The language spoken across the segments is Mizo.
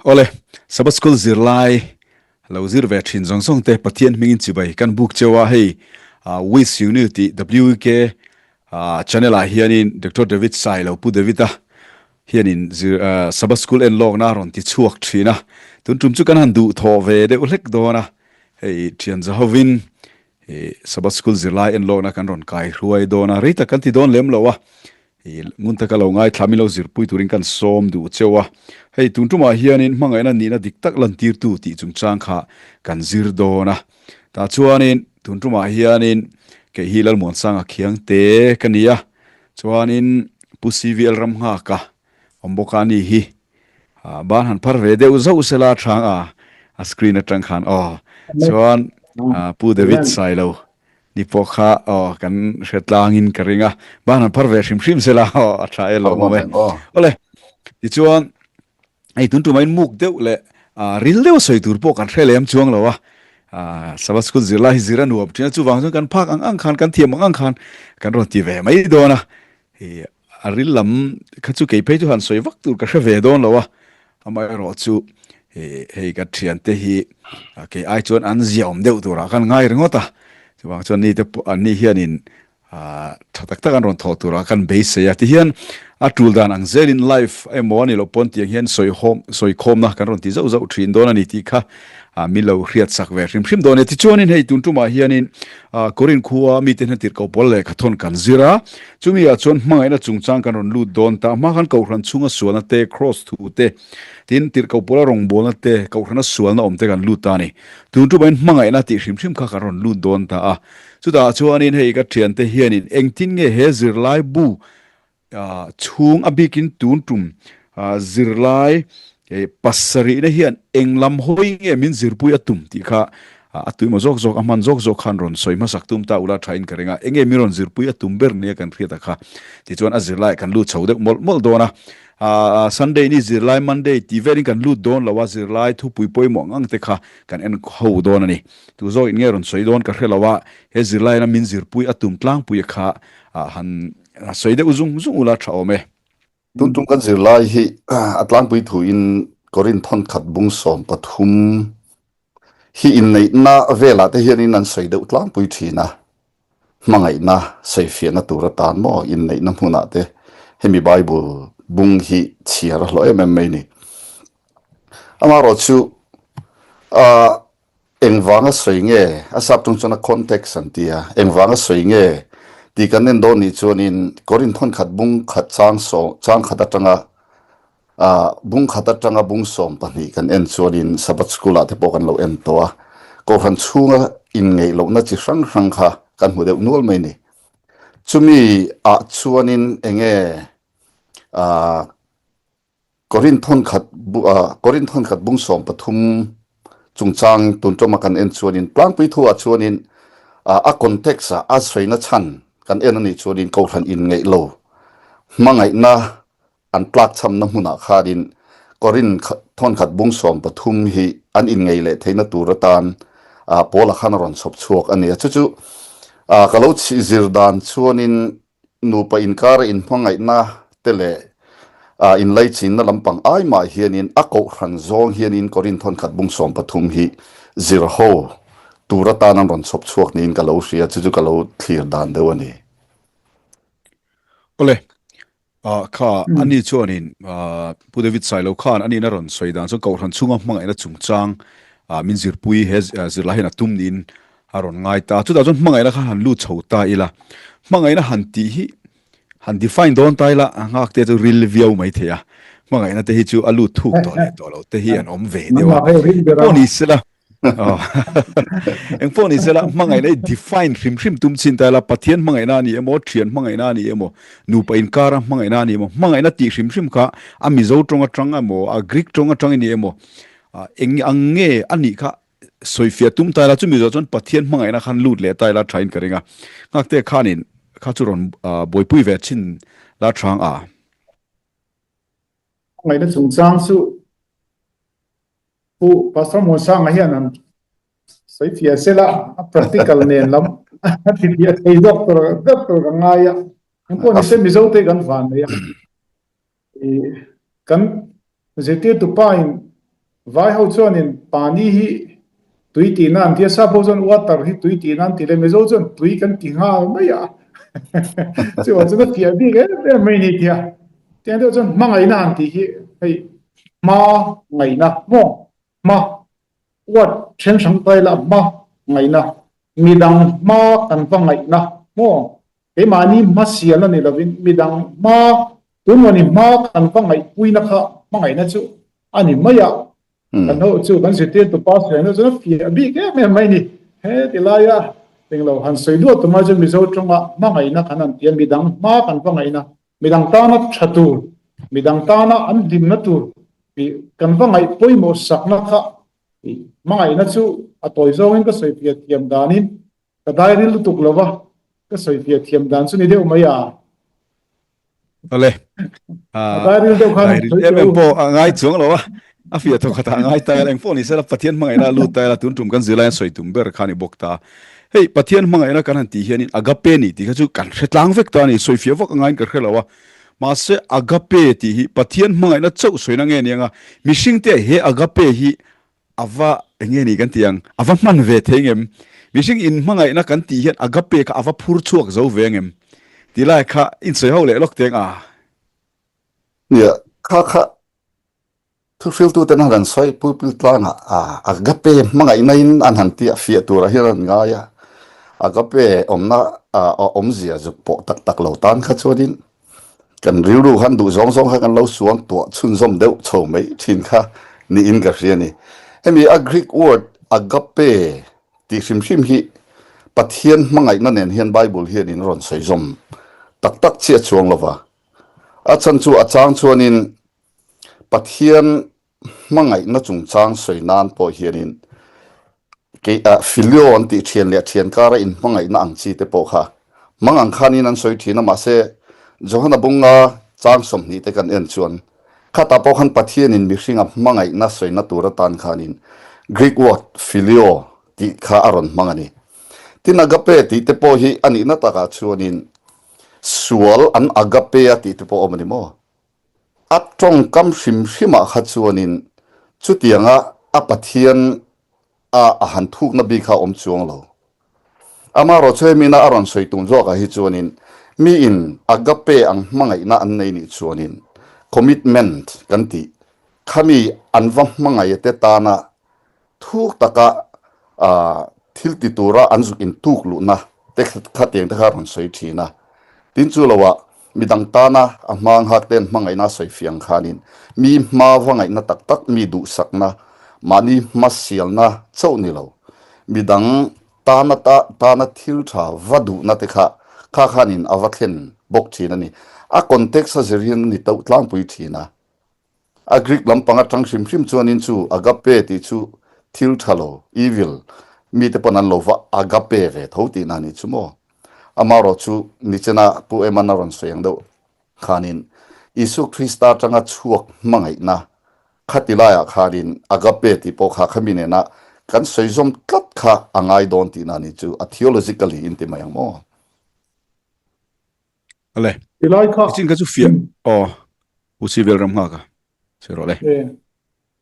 Awle, Sabbath School zirlai lo zir ve thin zawng zawng te Pathian hmingin chibai kan buk cheu a, hei With Unil tih WK channel ah hianin Doctor David Sailo Pu David a hianin zir Sabbath School en lawkna a rawn ti chhuak thin a, tun tum chu kan han duh thawh ve deuh hlek dawn a, hei thian zahovin Sabbath School zirlai en lawkna kan rawn kai hruai dawn a, rei tak kan ti dawn lem lo a, I ngun taka lo ngaithla min lo zirpui turin kan sawm duh cheu a. Hei tun tumah hianin hmangaihna nihna dik tak lantirtu tih chungchang kha kan zir dawn a. Tah chuanin tun tumah hianin kei hi Lalmuansanga Khiangte ka ni a, chuanin Pu CVL Ramnghaka awm bawk a ni hi. Ban han phar ve deuh zauh sela chang a, a screen atang khan aw. Chuan Pu David Sailo Ni pawh kha aw kan hre tlangin ka ring a, ban han phar ve hrim hrim sela aw a tha e lawm awm e. Awle, tichuan hei tun tumah in muk deuh leh ril deuh sawi tur pawh kan hre lem chuang lo a, Sabbath School zirlai hi zir a nuam thin a, chuvang chuan kan phak ang ang khan kan thiam ang ang khan kan rawn ti ve mai dawn a. Hei a ril lam kha chu kei phei chu han sawi vak tur ka hre ve dawn lo a, amaherawh chu hei ka thiante hi kei ai chuan an ziaawm deuh turah khan ngai ringawt a, chuvang chuan ni te pawh an ni hianin tha tak tak an rawn thawh turah khan beisei a, tihian a tul dan ang zelin live emaw a nih loh pawn tiang hian sawihawm sawikhawmna kan rawn ti zauh zauh thin dawn a ni tih kha min lo hriat sak ve hrim hrim dawn e. Tichuanin hei tun tumah hianin Korin khua mite hna tirhkoh pawl lehkha thawn kan zir a, chumi ah chuan hmangaihna chungchang kan rawn lut dawn ta. Hma khan Kohhran chhunga sualna te, Kraws thu te, tin tirhkoh pawla rawngbawlna te, Kohhrana sualna awm te kan lut ta a ni. Tun tumah in hmangaihna tih hrim hrim kha kan rawn lut dawn ta a. Chutah chuanin hei ka thiante hianin engtin nge he zirlai bu Chhung a bikin tun tum zirlai pasarihna hian eng lam hawi nge min zirpui a tum tih kha a tuimaw zawk zawk, a hman zawk zawk khan rawn sawi hmasak tum ta ula thain ka ring a, enge min rawn zirpui a tum ber nia kan hriat a kha tichuan a zirlaiah kan lut chho deuh mawlh mawlh dawn a, Sunday ni zirlai Monday tih velin kan lut dawn lo a, zirlai thupui pawimawh ang ang te kha kan en ho dawn a ni. Tu zawk in nge rawn sawi dawn ka hre lo a, he zirlaiin a min zirpui a tum tlangpui a kha han A sawi deuh zung zung ula tha awm e. Tun tum kan zirlai hi a tlangpui thuin Korinth thawnkhat bung 13 hi inneihna velah te hianin an sawi deuh tlangpui thin a, hmangaihna sawifiahna tur atan maw inneihna hmunah te hemi Bible bung hi chhiar a hlawh em em mai ni. Amaherawhchu ah Engvanga sawi nge? A sap tung chuan a context an ti a. Engvanga sawi nge tih kan en dawn nih chuanin Korinth thawnkhat bung khat chang sawm chang khat atanga ah bung khat atanga bung 12 kan en chuanin Sabbath School ah te pawh kan lo en tawh a. Kohhran chhunga inngeih lohna chi hrang hrang kha kan hmu deuh nual mai ni. Chumi ah chuanin enge ah Korinth thawnkhat Korinth thawnkhat bung 13 chungchang tun tawma kan en chuanin tlangpui thuah chuanin a context ah a sawiina chhan kan en anih chuanin Kohhran inngeih lo hmangaihna an tlakchhamna hmunah khanin Korinth thawnkhat bung 13 hi an inngeih leh theihna tur atan Paula khan a rawn chhawp chhuak a ni a. Chu chu ka lo zir dan chuanin Nupa inkara inhmangaihna te leh inlaichinna lampang ai mah hianin a kohhran zawng hianin Korinth thawnkhat bung 13 hi zir ho tur atan an rawn chhawp chhuak niin ka lo hria, chu chu ka lo thlir dan deuh a ni. Awle, kha ani chuanin Pu David Sailo khan aniin a rawn sawi dan chuan kohhran chhunga hmangaihna chungchang min zirpui he zirlai hian a tum niin A rawn ngai ta. Chutah chuan hmangaihna kha han lut chho ta ila. Hmangaihna han tih hi han define dawn ta ila, a nghak te chu ril viau mai thei a. Hmangaihna te hi chu a lut thuk tawh leh tawh lo te hi an awm ve deuh a. Engpawh ni sela, engpawh ni sela hmangaihna hi define hrim hrim tum chin ta ila, Pathian hmangaihna a ni emaw, thian hmangaihna a ni emaw, nupa inkara hmangaihna a ni emaw, hmangaihna tih hrim hrim kha a Mizo tawng atang emaw, a Greek tawng atang a ni emaw, eng ang nge a nih kha Sawifiah tum ta ila, chumi zawh chuan Pathian hmangaihna khan lut leh ta ila thain ka ring a. Nghakte khanin kha chu rawn buaipui ve thin la thang a. Hmangaihna chungchang chu Pu Pastor Muansanga hian han sawifiah sela, a practical nen lam a tifiah thei zawk tur deuh tur ka ngai a. Engpawh nise Mizote kan van nei a. Kan zirtirtu pa in. Vai ho chuanin pani hi tui tihna an ti a, sap ho chuan water hi tui tihna an ti leh, Mizo chuan tui kan ti nghal mai a, chuvang chuan a fiah bik em em mai a ni tia. Tiang deuh chuan hmangaihna han tih hi hei hma ngaihna maw hma word then hrang ta ila hma ngaihna midang hma kan va ngaihna maw keimahni hma sial a ni lovin midang hma tunmawni hma kan va ngaihpuina kha hmangaihna chu a ni mai a, kan ho chu kan zirtirtu pa sawi ang chuan a fiah bik em em mai a ni. He ti laia englo han sawi duah tumah chuan Mizo tawnga hmangaihna kan han ti a, midang hma kan va ngaihna, midang tana tha tur, midang tana an hlimna tur tih kan va ngaih pawimawh sakna kha hmangaihna chu a tawi zawngin ka sawi fiah thiam danin Ka dai ril lutuk lo va, ka sawi fiah thiam dan chu ni deuh mai a. Awle. A dai ril deuh khan dai ril em em pawh a ngai chuang lo a. A fiah thawk khatah a ngai ta eng pawh ni sela Pathian hmangaihna a lut ta ila tun tum kan zirlai an sawi tum ber kha a ni bawk ta. Hei Pathian hmangaihna kan han tih hianin agape ni tih kha chu kan hre tlang vek ta a ni, sawi fiah vak a ngaiin ka hre lo a. Mahse agape tih hi Pathian hmangaihna chauh sawina nge ni anga mihringte he agape hi A va eng nge ni kan tih ang? A va hman ve thei ngem? Mihring in hmangaihna kan tih hian agape kha a va phur chhuak zo ve ngem? Tih lai kha insawi ho leh lawk teng a. Nia, kha kha thuhriltuten an han sawi pulpil tlangah a agape hmangaihna in an han tih a fiah turah hian an ngai a, agape awmna a awmzia zuk pawh tak tak lo tan kha chuanin Kan rilru khan duh zawng zawng kha kan lo suang tuah chhunzawm deuh chho mai thin kha niin ka hria a ni. Hemi a Greek word agape tih hrim hrim hi Pathian hmangaihna nen hian Bible hianin a rawn sawi zawm tak tak chiah chuang lo va. A chhan chu a chang chuanin Pathian hmangaihna chungchang sawi nan pawh hianin kei ah filio an tih thian leh thian kara inhmangaihna ang chi te pawh kha hmang ang khanin an sawi thin a mahse Johana bunga chang 20 te kan en chuan khatah pawh khan Pathianin mihringa hmangaihna sawina tur atan khanin Greek word filio tih kha a rawn hmang a ni. Tin agape tih te pawh hi a nihna takah chuanin sual an agape a tih te pawh a awm a ni maw? A tawngkam hrim hrimah kha chuanin chutianga a Pathian a a han thukna bik kha a awm chuang lo. Amaherawh chu hemi ina a rawn sawi tum zawkah hi chuanin miin agape ang hmangaihna an nei nih chuanin commitment kan tih khami an va hmangaih te tana Thuk taka thil ti tura an zuk intuk luhna te khatiang te kha a rawn sawi thin a. Tin chu loah midang tana a hma nghak ten hmangaihna a sawi fiang khanin mi hma va ngaihna tak tak, mi duhsakna, mahni hma sialna chauh ni lo, midang tana tana thil tha va duhna te kha kha khanin a va thlen bawk thin a ni. A context a zir hian a ni tauh tlangpui thin a. A Greek lampang atang hrim hrim chuanin chu agape tih chu thil tha lo, evil, mite pawn an lo va agape ve tho tihna a nih chu maw? Amaherawh chu nichena Pu Eman a rawn sawi ang deuh khanin Isua Krista atanga chhuak hmangaihna khati laiah khanin agape tih pawh kha khami nena kan sawi zawm tlat kha a ngai dawn tihna a nih chu, a theologically in ti mai ang maw? Ale. Tilai kha. Ichin kha chu fiah. Aw. U si vel ram nghak a. Sawi rawh le. E.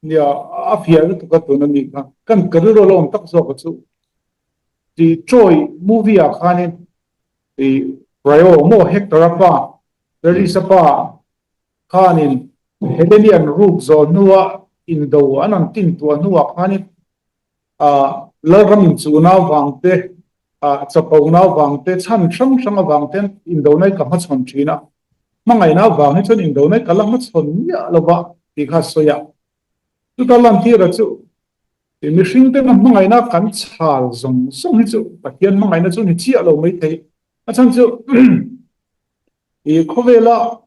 Nia, a fiah lutuk a tun a nih kha. Kan ka rilru lo awm tak zawk a chu. Ti Troy movie ah khanin i Ryo maw Hector a pa, Paris a pa khanin Heleni an ruk zawh hnua indo an an tintuah hnuah khanin Lalram inchuhna avang te, chapona avang te, chhan hrang hrang avang ten indona hi ka hmachhawn thin a. Hmangaihna avang hi chuan indona hi ka la hmachhawn miah lo va tih kha a sawi a. Chuta lantira chu mihring tena hmangaihna kan chhal zawng zawng hi chu Pathian hmangaihna chu ni chiah lo mai thei. A chhan chu i khawvela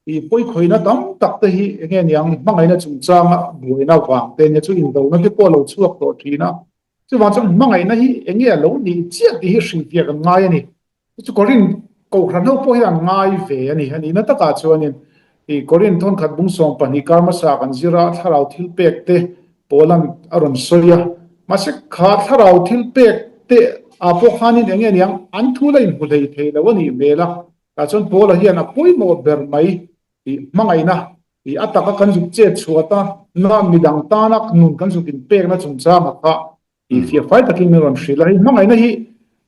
I pawikhawihna tam tak te hi eng nge niang hmangaihna chungchanga buaina vang te nia chu indona te pawh a lo chhuak tawh thin a. Chuvang chuan hmangaihna hi eng nge a lo nih chiah tih hi hrilhfiah kan ngai a ni. Chu Korin Kohhran ho pawh hian an ngai ve a ni. A nihna takah chuanin i Korin thawnkhat bung 12 kar hmasa kan zir a, thlarau thil pek te Paula'n a rawn sawi a. Mahse kha thlarau thil pek te ah pawh khanin eng nge niang an thu la inhmu hlei thei lo a nih hmel a. Tah chuan Paula hian a pawimawh ber mai tih hmangaihna. I a taka kan zuk chet chhuat a, na midang tana nun kan zuk inpekna chungchanga kha i fiah fai takin min rawn hrilh a. Hei hmangaihna hi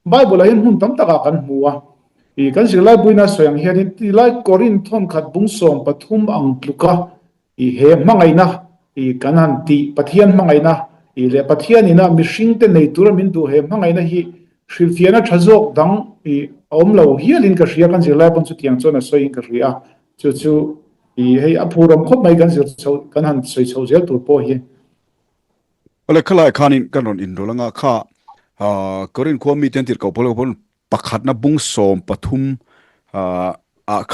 Bible ah hian hmun tam takah kan hmu a. I kan zirlai buina sawi ang hianin tilai Korinth thawnkhat bung 13 ang tluka i he hmangaihna i kan han tih Pathian hmangaihna i leh Pathian ina mihringte nei tura min duh he hmangaihna hi hrilhfiahna tha zawk dang i a awm lo hialin ka hria kan zirlai pawn chutiang chuan a sawiin ka hria a. Chu chu i hei a phurawm khawp mai kan zir chho kan han sawi chho zel tur pawh hi. Awle khalai khanin kan rawn inrawlh anga kha Korin khua mite an tirhkoh pawl pawn pakhatna bung 13 ah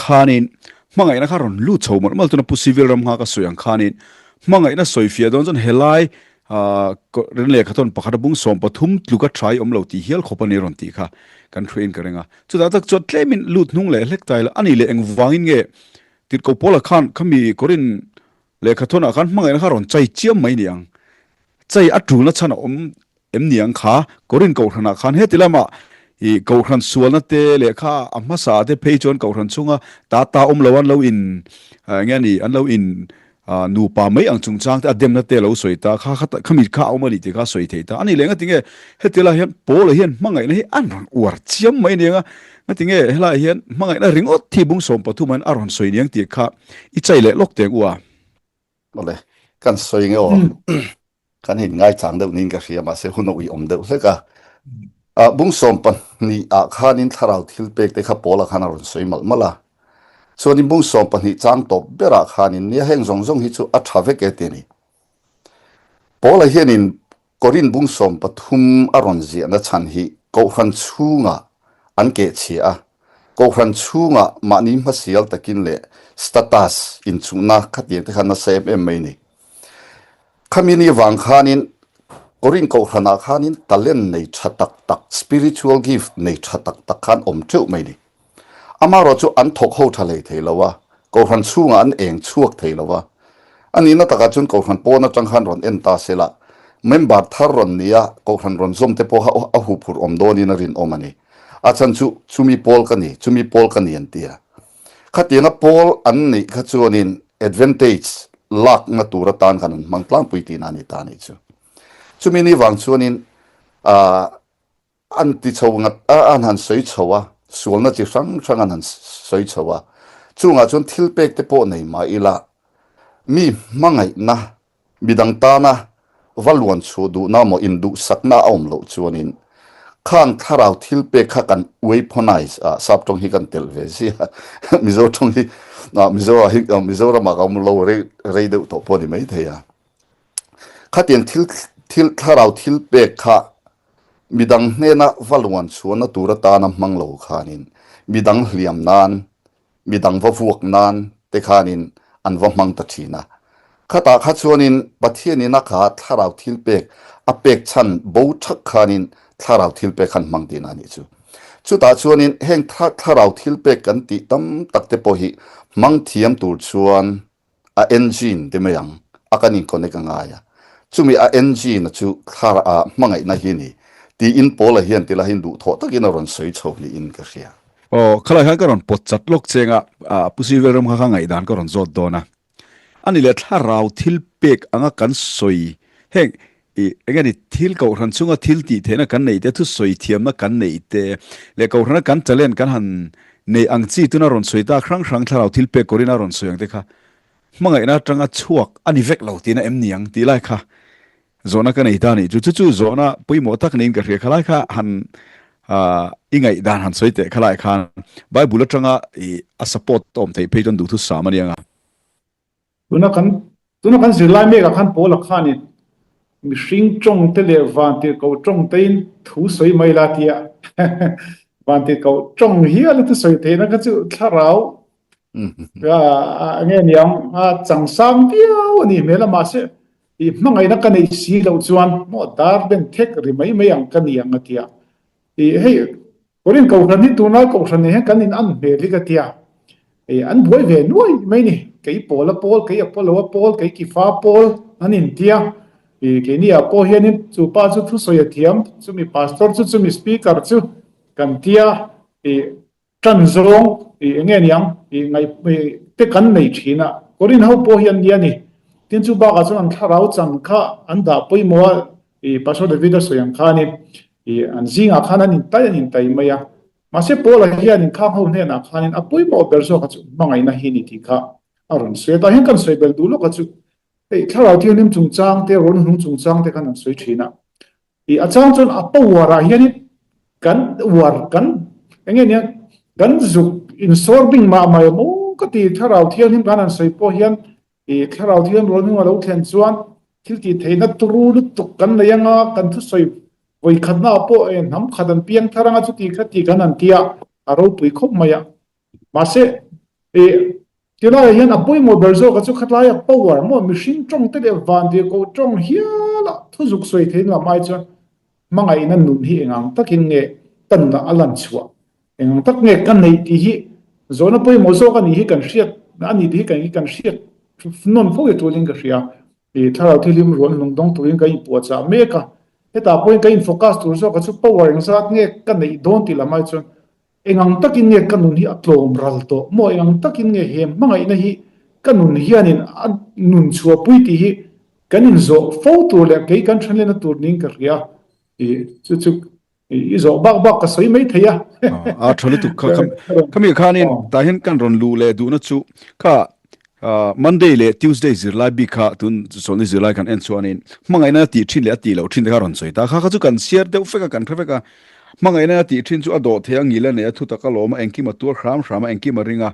khanin hmangaihna kha rawn lut chho mawlh mawlh tuna Pu Civil ram nghak a sawi ang khanin hmangaihna sawi fiah dawn chuan helai rin lehkha thawn pakhatna bung 13 tluka tha i awm lo tih hial khawp a ni rawn tih kha kan hruaiin ka ring a. Chutah tak chuan tlemin lut hnung leh hlek ta ila a ni leh engvangin nge tirhkoh Paula khan khami Korin Lehkha thawnah khan hmangaihna kha rawn chai chiam mai ni ang. Chai a tulna chhan a awm em ni ang kha? Korin Kohhranah khan heti lama i Kohhran sualna te lehkha a hmasa te phei chuan Kohhran chhunga ta ta awm lo an lo in eng nge ni an lo in nupa mai ang chungchang te a demna te lo sawi ta kha kha khami kha a awm a ni tih kha a sawi thei ta. A ni leh ngatinge heti lai hian Paula hian hmangaihna hi an rawn uar chiam mai ni ang a, ngatinge helaiah hian hmangaihna ringawt hi bung 13 hian a rawn sawi ni ang tih kha I chai leh lawk teng u a. Awle, kan sawi nge aw. Kan in ngaichang deuh niin ka hria mahse hun a ui awm deuh hlek a. Ah, bung 12 ah khanin thlarau thil pek te kha Paula khan a rawn sawi malh malh a. Chuanin bung 12 chang tawp berah khanin nia heng zawng zawng hi chu a tha vek e ti a ni. Paula hianin Korin bung 13 a rawn ziahna chhan hi Kohhran chhungah an kehchhia a, Kohhran chhungah mahni hmasial takin leh status inchungna khatiang te kha nasa em em mai ni. Khami ni vang khanin Korin Kohhranah khanin talent nei tha tak tak, spiritual gift nei tha tak tak khan awm teuh mai ni. Amaherawh chu an thawk ho tha hlei thei lo a, Kohhran chhungah an eng chhuak thei lo a. A nihna takah chuan Kohhran pawn atang khan rawn en ta se la, member thar rawn nia Kohhran rawn zawm te pawh kha a huphurh awm dawnin a rinawm a ni. A chhan chu chumi pawl ka ni, chumi pawl ka ni an ti a. Khatianga pawl an neih kha chuanin advantage lakna tur atan khan an hmang tlangpui tihna a ni ta a nih chu. Chumi ni vang chuanin ah An ti chho ngat a, an han sawi chho a, sualna chi hrang hrang an han sawi chho a. Chungah chuan thil pek te pawh nei mah ila, mi hmangaihna, midang tana va luan chhuah duhna maw induhsakna a awm loh chuanin khang thlarau thil pek kha kan weaponize a, sap tawng hi kan telh ve zia, Mizo tawng hi Mizo ah hi Mizoramah ka awm lo rei rei deuh tawh pawh a ni maithei a. Khatiang thil thil thlarau thil pek kha Midang hnena va luan chhuahna tur atana hmang lo khanin midang hliam nan, midang va vuak nan te khanin an va hmang ta thin a. Khatah kha chuanin Pathianin a kha thlarau thil pek a pek chhan bo thak khanin thlarau thil pek khan hmang tihna a nih chu. Chutah chuanin heng thlarau thil pek kan tih tam tak te pawh hi hmang thiam tur chuan a engine ti mai ang a kan in connect a ngai a, chumi a engine a chu thlar a hmangaihna hi ni tiin Paula hian ti lahin duhthawh takin a rawn sawi chho niin ka hria. Aw, khalai khan ka rawn pawt chat lawk cheng a, Pu Sivel ram kha kha ngaihdan ka rawn zawt dawn a. Ani leh thlarau thil pek anga kan sawi heng I eng nge ni, thil kohhran chunga thil tih theihna kan neih te, thusawi thiamna kan neih te, leh kohhrana kan talent kan han neih ang chi tuna rawn sawi tak hrang hrang thlarau thil pek kawrin a rawn sawi ang te kha hmangaihna atanga chhuak a ni vek lo tihna em ni ang tih lai kha zawhna ka nei ta a nih chu. Chu chu zawhna pawimawh tak niin ka hria. Khalai kha han i ngaihdan han sawi teh khalai khan Bible atanga i a support awm theih phei chuan duhthusam a nia nga. Tuna kan tuna kan zirlai mekah khan Paula khanin mihring tawng te leh vantirhkoh tawng tein thu sawi mai la tia vantirhkoh tawng hial a thusawi theihna kha chu thlarau nge niang a changsang viau a nih hmel a mahse i hmangaihna ka nei si loh chuan maw dar ben thek ri mai mai ang ka ni ang a tia i hei Korin Kohhran hi tunlai Kohhran nen hian kan in an hmel hi ka tia. Ei an buai ve nuai mai ni. Kei Paula pawl, kei Apollo a pawl, kei Kifa pawl an in tia. I keini ah pawh hianin chu pa chu thusawi a thiam, chumi pastor chu chumi speaker chu kan tia. I tan zawng i enge niang i ngaih te kan nei thin a. Korin ho pawh hi an nia ni. Tin chu bakah chuan an thlarau chan kha an dah pawimawh a, i Pastor David a sawi ang khanin i an zingah khan an intai an intai mai a. Mahse Paula hian inkhang ho hnenah khanin a pawimawh ber zawk a chu hmangaihna hi ni tih kha a rawn sawi a. Tah hian kan sawi belh duh lawk a chu hei thlarau thianghlim chungchang te, rawn hnung chungchang te khan an sawi thin a. I a chang chuan a power ah hianin kan uar kan eng nge nia kan zuk insawr bing mah mai maw ka ti thlarau thianghlim kan han sawi pawh hian i thlarau thianghlim rawn hnung a lo thlen chuan thil tih theihna turu lutuk kan nei anga kan thusawi vawi khatna ah pawh e hnam khat an piang thar anga chuti kha ti kan han tia a ropui khawp mai a. Mahse, i tilaiah hian a pawimawh ber zawka chu khatlaia power maw mihring tawng te leh vantirhkoh tawng hiala thuzuk sawi theihna lam ai chuan hmangaihna nun hi engang takin nge ka nunah a lan chhuah, engang tak nge ka neih tih hi zawhna pawimawh zawk a nih hi kan hriat a ni tih hi kan kan hriat nawn fo hi tulin ka hria. I thlarau thilhlim ruan hnung dawng turin kan inpuahchah mek a, hetah pawhin kan infocus tur zawka chu power engzat nge ka neih dawn tih lam ai chuan Engang takin nge ka nun hi a tlawm ral tawh maw? Engang takin nge he hmangaihna hi ka nun hianin a nun chhuahpui tih hi kan inzawh fo tur leh kei kan thenlehna tur niin ka hria. I chu chu i zawh bak bak ka sawi mai thei a. A tha lutuk kha. Khami khanin tah hian kan rawn luh leh duhna chu kha Monday leh Tuesday zirlai bik kha tun chawlhni zirlai kan en chuanin hmangaihna tih thin leh a tih loh thin te kha rawn sawi ta. Kha kha chu kan chhiar deuh vek a, kan hre vek a. Hmangaihna tih thin chu a dawh thei a, ngil a nei a, thutak a lawm a, engkim a tuar hram hram a, engkim a ring a,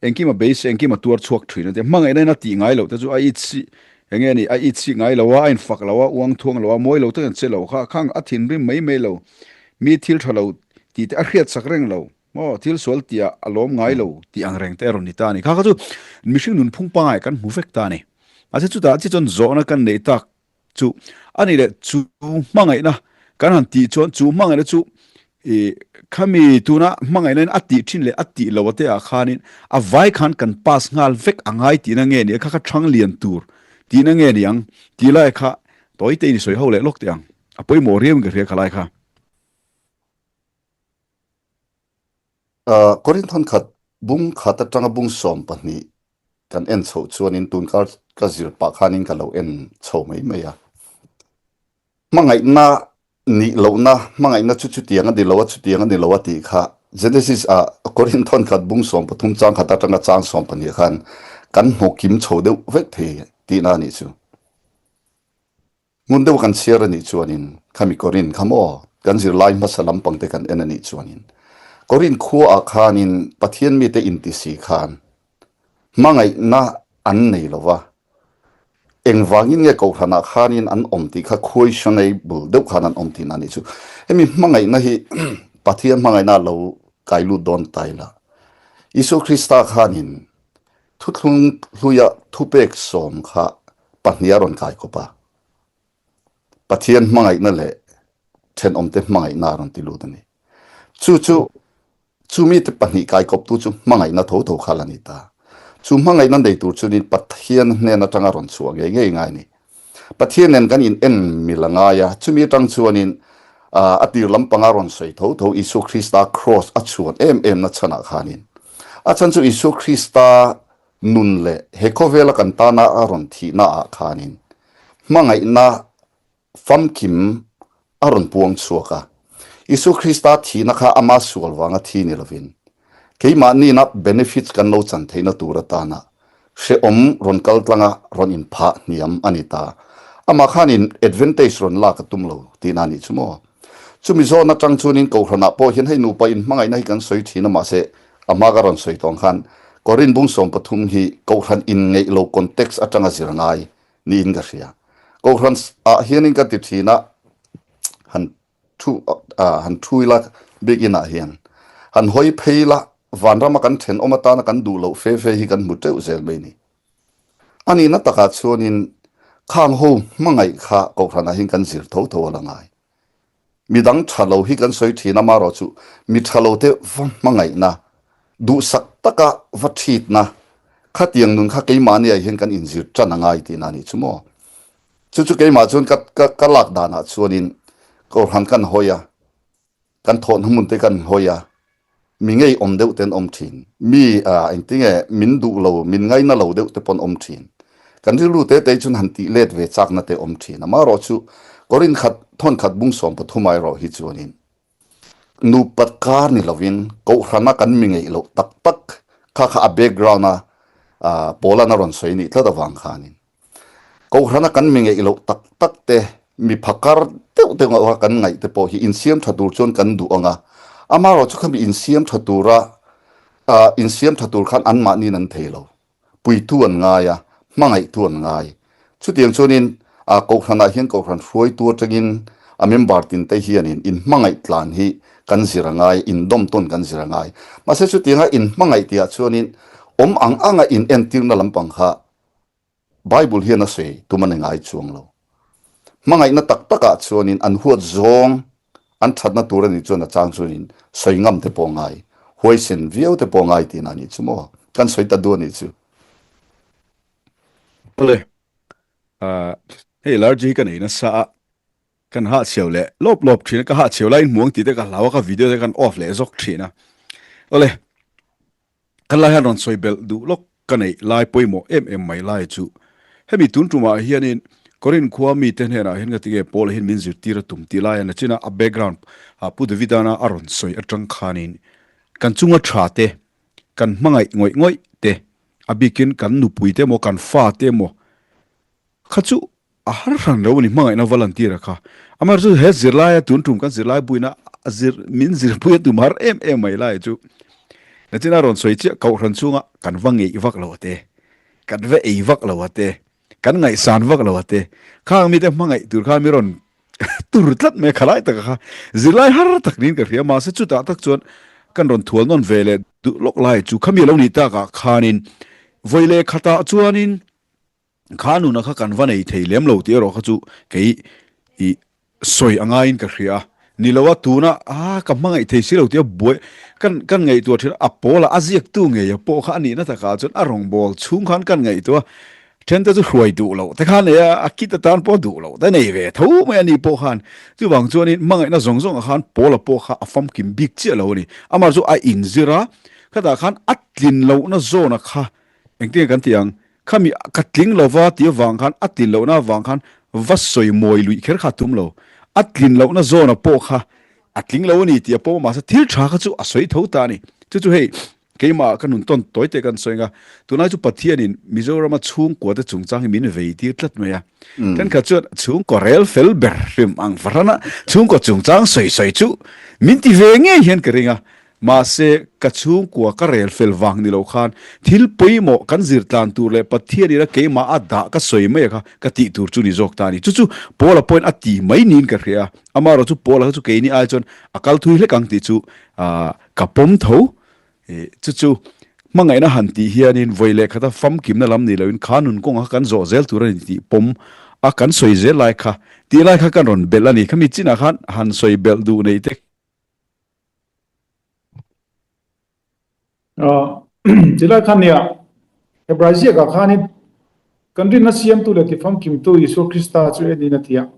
engkim a beisei, engkim a tuar chhuak thin a tia. Hmangaihna in a tih ngai loh te chu a it si, enge ni, a it si ngai lo a, a infak lo a, uang thuang lo a, mawi lo takin a che lo kha, khang a thinrim mai mai lo, mi thil tha lo tih te a hriat sak reng lo. Maw thil sual tih ah a lawm ngai lo tih ang reng te a rawn ni ta a ni. Kha kha chu mihring nunphung pangai kan hmu vek ta a ni. Mahse chutah chi chuan zawhna kan neih tak chu a nih leh chu hmangaihna kan han tih chuan chu hmangaihna chu i khami tuna hmangaihna in a tih thin leh a tih lo te ah khanin a vai khan kan pass nghal vek a ngai tihna nge ni a kha kha thang lian tur tihna nge ni ang tih lai kha tawi te in i sawi ho leh lawk teh ang a pawimawh riau in ka hria kha lai kha. Korinth khat bung khat atanga bung 12 kan en chhoh chuanin tunkar ka zir pah khanin ka lo en chho mai mai a. Hmangaihna nih lohna, hmangaihna chu chutiang a ni lo a, chutiang a ni lo a tih kha Genesis ah Korinth khat bung 13 chang khat atanga chang 12 khan kan hmu kim chho deuh vek thei tihna a nih chu. Hmun deuh kan chhiar a nih chuanin khami Korin kha maw kan zirlai hmasa lampang te kan en a nih chuanin Korin khuaah khanin Pathian mite inti si khan hmangaihna an nei lo va, engvangin nge Kohhranah khanin an awm tih kha questionable deuh khan an awm tihna a nih chu. Hemi hmangaihna hi Pathian hmangaihna a lo kai lut dawn ta ila Isua Krista khanin thuthlung hluia thupek sawm kha pahnih a rawn kai khawp a, Pathian hmangaihna leh thenawmte hmangaihna a rawn ti lut a ni. Chu chu chu mite pahnih kai kawptu chu hmangaihna tho tho kha la ni ta. Chu hmangaihna nei tur chuanin Pathian hnen atanga rawn chhuah ngei ngei ngai a ni. Pathian nen kan in en mil a ngai a, chumi atang chuanin a tir lampanga rawn sawi tho tho Isua Krista kraws a chhuan em em na chhanah khanin a chhan chu Isua Krista Nun leh he khawvela kan tana a rawn thihna ah khanin hmangaihna famkim a rawn puang chhuak a. Isua Krista thihna kha ama sual vanga thi ni lovin, keimahniina benefits kan lo chan theihna tur atana hrehawm rawn kal tlanga rawn inphah hniam a ni ta. Amah khanin advantage rawn lak a tum lo tihna a nih chu maw? Chumi zawn atang chuanin Kohhranah pawh hian hei nupa inhmangaihna hi kan sawi thin a mahse A hma ka rawn sawi tawng khan Korin bung 13 hi Kohhran inngeih lo context atanga zir ngai niin ka hria. Kohhran ah hianin ka ti thin a, han thu han thu ila bik inah hian han hawi phei ila vanrama kan thenawm atana kan duh loh fe fe hi kan hmu teuh zel mai ni. A nihna takah chuanin khang ho hmangaih kha Kohhranah hian kan zir tho tho a la ngai. Mi dang tha lo hi kan sawi thin a, marawh chu mi tha lo te va hmangaihna, duhsak taka va thitna, khatiang nun kha keimahni ah hian kan inzir tan a ngai tihna a nih chu maw? Chu chu keimah chuan ka ka ka lak danah chuanin Kohhran kan hawi a, kan thawhna hmun te kan hawi a. Mi ngeiawm deuh te an awm thin. Mi engtinge min duh lo, min ngaina lo deuh te pawh an awm thin. Kan rilru te te chuan han tih let ve chakna te awm thin. Amaherawh chu Korin khat thawn khat bung 13 erawh hi chuanin nupa kar ni lovin kohhrana kan mi ngeih loh tak tak kha kha a background a Paula'n a rawn sawi nih tlat avang khanin Kohhrana kan mi ngeih loh tak tak te, mi phakar deuh deuh a kan ngaih te pawh hi insiam tha tur chuan kan duh ang a, amaherawhchu kha mi insiam tha tura insiam tha tur khan anmahniin an thei lo. Puitu an ngai a, hmangaihtu an ngai. Chutiang chuanin Kohhranah hian Kohhran hruaitu atangin a member tinte hianin inhmangaih tlan hi kan zir a ngai, indawmtawn kan zir a ngai. Mahse chutianga inhmangaih tihah chuanin awm ang anga inentirna lampang kha Bible hian a sawi tum a ni ngai chuang lo. Hmangaihna tak takah chuanin an huat zawng an thatna tur a nih chuan a chang chuanin sawi ngam te pawh ngai, huaisen viau te pawh ngai tihna a nih chu maw? Kan sawi ta duh a nih chu. Awle, hei large hi ka nei nasa a, kan hahchhiau leh lawp lawp thin a, ka hahchhiau laiin hmuang tih te ka hlau a, ka video te kan off leh zawk thin a. Awle. Kan lai hian rawn sawi belh duh lawk ka neih lai pawimawh em em mai lai chu hemi tun tumah hianin Korin khua mite hnenah hian nga tinge Paula hian min zirtir a tum tih lai a nachina a background ah Pu Davidana a rawn sawi atang khanin kan chunga tha te kan hmangaih ngawih ngawih te a bikin kan nupui te emaw kan fa te emaw Kha chu a har hran lo a ni, hmangaihna va lantir a kha. Amaherawhchu he zirlaia tun tum kan zirlai buina a zir min zirpui a tum har em em mai lai chu nachin a rawn sawi chiah kohhran chhunga kan va ngeih vak lo a te, kan va ei vak lo a te, kan ngaihsan vak lo a te, khang mite hmangaih tur khan mi rawn tur tlat mai a khalai taka kha zirlai har tak niin ka hria mahse chutah tak chuan kan rawn thual nawn ve leh duh lawk lai chu khami a lo nih takah khanin vawi leh khatah chuanin Kha nuna kha kan va nei thei lem lo tih erawh kha chu kei i sawi a ngaiin ka hria a, ni lo a tuna a ka hmangaih thei si lo tih a buai kan kan ngaihtuah thin a, a pawlah a ziaktu ngei a pawh kha a nihna takah chuan a rawngbâwl chhung khan kan ngaihtuah a, thente chu hruai duh loh te kha a nei a, a kit atan pawh duh loh te nei ve tho mai a ni pawh khan chuvang chuanin hmangaihna zawng zawngah khan pawla pawh kha a famkim bik chiah lo a ni, amah chu a inzir a, khatah khan a tlin lohna zawna kha engtin nge kan tih ang? Khami ka tling lova tih avang khan a tlin lohna avang khan va sawi mawi luih kher kha a tum lo. A tlin lohna zawna pawh kha a tling lo a ni tih a pawm a, mahse thil tha kha chu a sawi tho ta a ni. Chu chu hei keimah ka nun tawn tawi te kan sawi ang a, tunlai chu Pathianin Mizorama chhungkua te chungchang hi min vei tir tlat mai a. Thenkhat chuan chhungkaw rel fel ber hrim ang fahrana chhungkaw chungchang sawi sawi chu min ti ve ngei hian ka ring a, Mahse, ka chhungkua ka rel fel vang ni lo khan thil pawimawh kan zir tlan tur leh Pathian ina keimah a dah ka sawi mai a kha ka tih tur chu ni zawk ta a ni. Chu chu Paula pawhin a ti mai niin ka hria a, amaherawh chu Paula kha chu keini ai chuan a kal thui hlek ang tih chu ka pawm tho. Chu chu hmangaihna han tih hianin vawi leh khata famkimna lam ni loin kha nun kawngah kha kan zawh zel tur a ni tih pawm a kan sawi zel lai kha tih lai kha kan rawn belh a ni. Khami chinah khan han sawi belh duh nei te. Chilai khan nia, Hebrai ziakah khanin kan rinna siamtu leh tifamkimtu Isua Krista chu enin a ti a.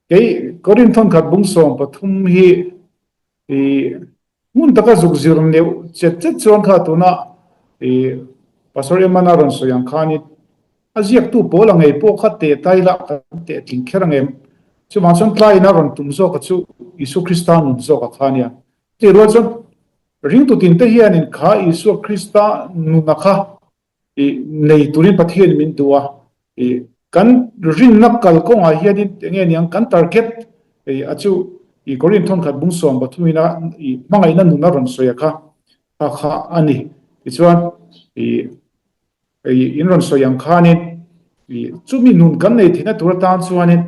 Kei Korinth thawnkhat bung 13 hi i hmun taka zuk zir neuh chet chet chuan kha tuna i Pastor Emana rawn sawi ang khanin A ziaktu pawl a ngei pawh kha teh tai la kan teh tling kher ang em? Chuvang chuan tlaiin a rawn tum zawk a chu Isua Krista nun zawk a kha a nia. Chutih rual chuan ringtu tinte hianin kha Isua Krista nuna kha i nei turin Pathianin min duh a, i kan rinna kalkawngah hianin enge niang kan target i a chu i Korinth thawnkhat bung 13 ina i hmangaihna nun a rawn sawi a kha kha kha a ni. Tichuan i Hei in rawn sawi ang khanin chumi nun kan nei theihna tur atan chuanin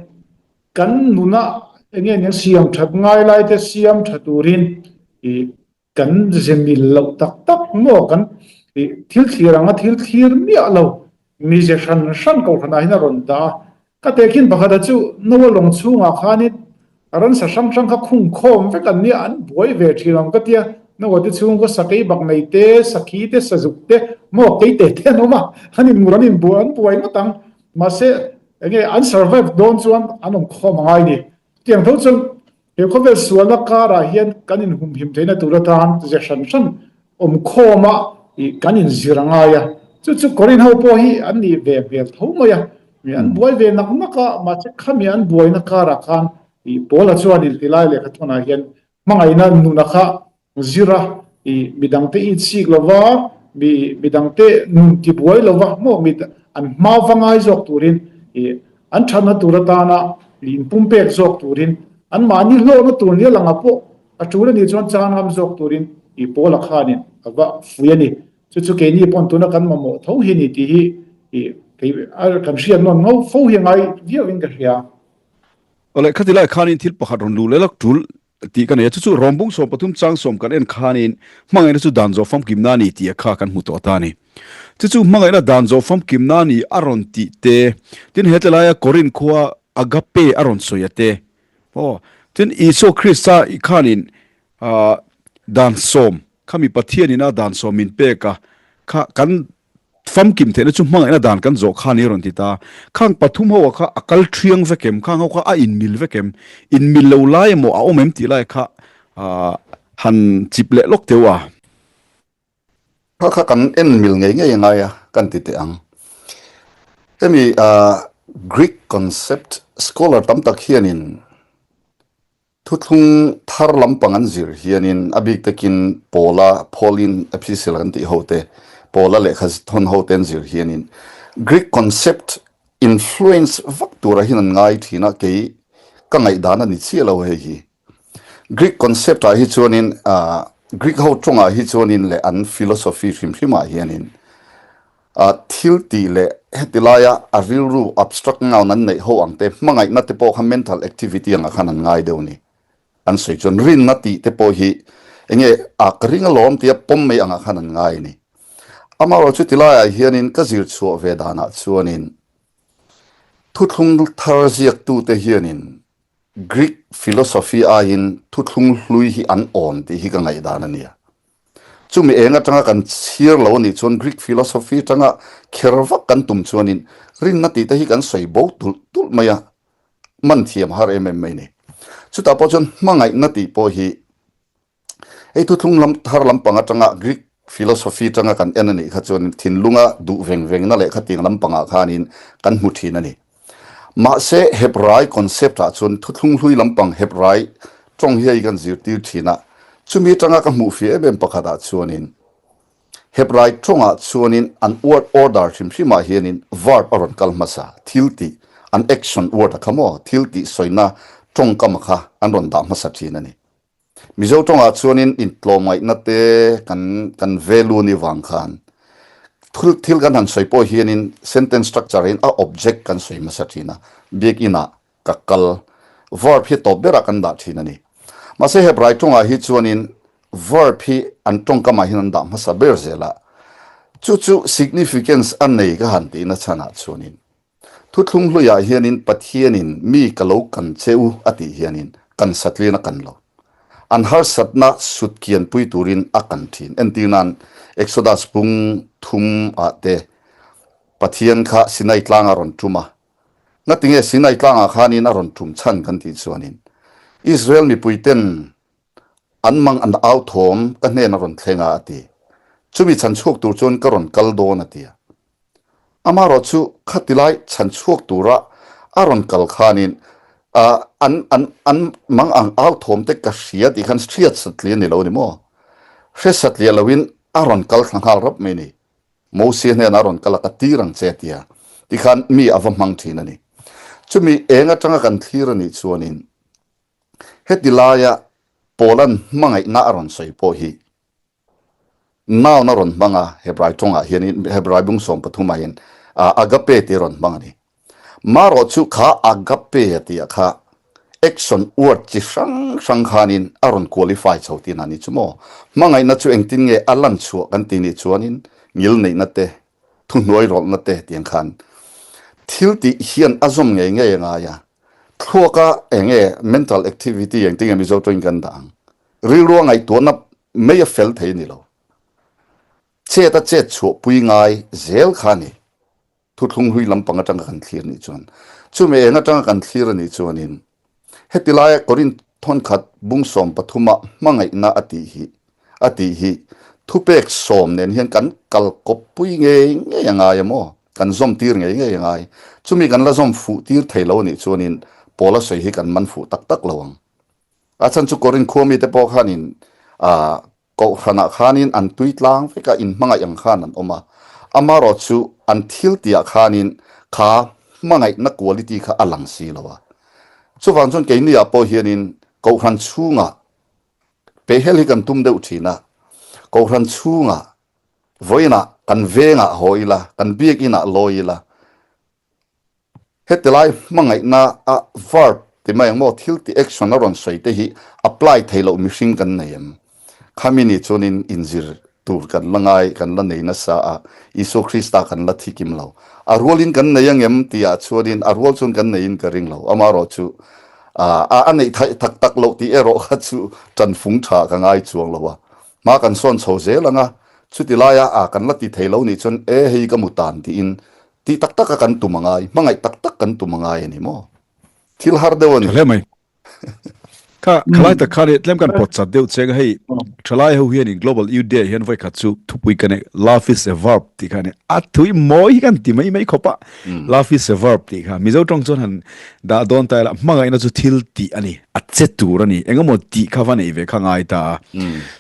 kan nuna enge nia siam that ngai lai te siam tha turin kan ze mil loh tak tak maw kan thil thlir anga thil thlir miah lo mize hran hran kohhranah hian a rawn dah a. Ka tehkhin pakhata chu Noa lawng chhungah khanin ransa hrang hrang kha khung khawm vek an nia, an buai ve thin ang ka tia. Noa te chhungkaw sakei bak nei te, sakhi te, sazuk te, maw kei te te an awm a, an inmur an inbuai an buai ngawt ang. Mahse enge an survive dawn chuan an awm khawm a ngai ni. Chutiang tho chuan. He khawvel sualna karah hian kan inhumhim theihna tur atan ze hran hran awmkhawma kan inzir a ngai a. Chu chu Korin ho pawh hi an nih ve hmel tho mai a, an buai ve nak nak a, mahse khami an buaina karah khan Paula chuan intilai lehkha thawnah hian hmangaihna nuna kha zir a, i midangte i chik lova, mi midangte nun ti buai lova maw mi an hma va ngai zawk turin i an thatna tur atana i inpumpek zawk turin anmahni hlawhna tur nia langah pawh a tul anih chuan chang ngam zawk turin i Paula khanin a va fui a ni. Chu chu keini pawn tuna kan mamawh tho hi ni tih hi i kei kan hriat nawn ngau fo hi a ngai viauin ka hria. Awle, khatilai khanin thil pakhat rawn luh leh lak tul tih ka nei a, chu chu Rawmbung 13 chang sawm kan en khanin hmangaihna chu dan zawh famkimna a ni tih a kha kan hmu tawh ta a ni. Chu chu hmangaihna dan zawh famkimna a ni a rawn tih te, tin he tlaia Korin khua Agape a rawn sawi a te. Aw, tin Isua Krista khanin dan sawm khami Pathianin a dan sawm min pek a, kha kan Famkim theihna chu hmangaihna dan kan zawh kha a ni a rawn ti ta. Khang pathum ho ah kha a kal thiang vek em? Khang ho kha a inmil vek em? Inmil lo lai emaw a awm em tih lai kha han chip leh lawk teuh a. Kha kha kan en mil ngei ngei a ngai a kan ti teh ang. Hemi Greek concept scholar tam tak hianin Thuthlung thar lampang an zir hianin a bik takin Paula, Pauline Epistle kan tih hote, Paula lehkha thawn hote an zir hianin Greek concept influence vak tura hian an ngai thin a, kei ka ngaihdan a ni chiah lo hei hi. Greek concept ah hi chuanin Greek ho tawngah hi chuanin leh an philosophy hrim hrimah hianin A thil tih leh heti laia a rilru abstract noun an neih ho ang te, hmangaihna te pawh kha mental activity angah khan an ngai deuh a ni. An sawi chuan rinna tih te pawh hi enge a ka ring alawm tia pawm mai angah khan an ngai a ni. Amaherawhchu ti laiah hianin ka zir chhuah ve danah chuanin thuthlung thar ziaktute hianin Greek philosophy aiin thuthlung hlui hi an awn tih hi ka ngaihdan a nia. Chumi eng atanga kan chhir lo a nih chuan Greek philosophy atanga kher vak kan tum chuanin rinna tih te hi kan sawi bo tulh tulh mai a, man thiam har em em mai a ni. Chutah pawh chuan hmangaihna tih pawh hi Hei thuthlung lam thar lampang atanga Greek philosophy atanga kan en a nih kha chuan thinlunga duh veng vengna leh khatiang lampangah khanin kan hmu thin a ni. Mahse Hebrai concept ah chuan thuthlung hlui lampang Hebrai tawng hi hei kan zirtir thin a, chumi atanga ka hmuh fih em em pakhatah chuanin Hebrai tawngah chuanin an word order hrim hrimah hianin verb a rawn kal hmasa, thil tih, an action word a kha maw, thil tih sawina tawngkam a kha an rawn dah hmasa thin a ni. Mizo tawngah chuanin intlawmngaihna te kan kan value ni vang khan thil thil kan han sawi pawh hianin sentence structure in a object kan sawi hmasa thin a, biakinah ka kal verb hi tawp berah kan dah thin a ni. Mahse Hebrai tawngah hi chuanin verb hi an tawngkamah hian an dah hmasa ber zel a, chu chu significance a nei ka han tihna chhanah chuanin Thuthlung hluiah hianin Pathianin mi ka lo kan che u a tih hianin kan satlian a kan lo. An harsatna sut kianpui turin a kan thin. Entir nan Exodus bung thum ah te Pathian kha Sinai tlang a rawn tum a. Ngatinge Sinai tlangah khanin a rawn tum chhan kan tih chuanin Israel mipuiten An mang an au thawm ka hnen a rawn thleng a, a ti. Chumi chhan chhuak tur chuan ka rawn kal dawn, a ti a. Amaherawh chu khatilai chhan chhuak tura a rawn kal khanin an an an mang ang au thawm te ka hria tih khan hriat satliah a ni lo a ni maw? Hre satliah loin a rawn kal thla nghal rap mai a ni. Mosia hnenah a rawn kal a, ka tir ang che a ti a. Tikhan mi a va hmang thin a ni. Chumi eng atanga kan thlir a nih chuanin Heti laia Paula'n hmangaihna a rawn sawi pawh hi noun a rawn hmang a, Hebrai tawngah hianin, Hebrai bung 13 ah hian agape tih a rawn hmang a ni. Marawh chu kha agape a tih ah kha action word chi hrang hrang khanin a rawn qualify chho tihna a ni chu maw? Hmangaihna chu engtin nge a lan chhuah kan tih nih chuanin ngilneihna te, thuhnuai rawlhna te tiang khan thil tih hian a zawm ngei ngei a ngai a. Thluaka eng nge mental activity engtin nge Mizo tawngin kan dah ang? Rilrua ngaihtuahna mai a fel thei a ni lo. Chet a chet chhuah pui ngai zel kha a ni. Thuthlung hlui lampang atanga kan thlir nih chuan. Chumi eng atanga kan thlir a nih chuanin heti laia Korinth. Thawnkhat bung 13 ah hmangaihna a tih hi a tih hi thupek sawm nen hian kan kal kawp pui ngei ngei a ngai a maw? Kan zawm tir ngei ngei a ngai. Chumi kan la zawm fuh tir thei lo a nih chuanin Paula sawi hi kan man fuh tak tak lo ang. A chhan chu Korinth khua mite pawh khanin ah Kohhranah khanin an tui tlang vek a, inhmangaih ang khan an awm a. Amarawh chu an thil tihah khanin kha hmangaihna quality kha a lang si lo a. Chuvang chuan keiniah pawh hianin Kohhran chhungah pehhel hi kan tum deuh thin a. Kohhran chhungah vawiinah kan vengah haw ila, kan biakinah lawi ila, Heti lai hmangaihna a verb ti mai ang maw, thil ti action a rawn sawi te hi apply thei loh mihring kan nei em? Khami ni chuanin inzir tur kan la ngai, kan la nei nasa a, Isua Krista kan la thi kim lo. A rualin kan nei angem tihah chuanin a rual chuan kan neiin ka ring lo. Amaherawhchu a a neih theih tak tak loh tih erawh kha chu ṭanfung ṭha ka ngai chuang lo a. Hma kan sawn chho zel ang a, chuti laia a kan la ti thei lo nih chuan e hei ka mu tan tiin Tih tak taka kan tum a ngai, hmangaih tak tak kan tum a ngai a ni maw? Thil har deuh a ni. Tha hle mai. Kha khalai tak khan tlem kan pawt chat deuh cheng hei thalai ho hian in Global Youth Day hian voi khat chu thupui ka nei love is a verb tih kha ni a thui mawi hi kan ti mai mai khawp a love is a verb tih kha Mizo tawng chuan han dah dawn ta ila hmangaihna chu thil tih a ni a che tur a ni engemaw tih kha va nei ve kha ngai ta a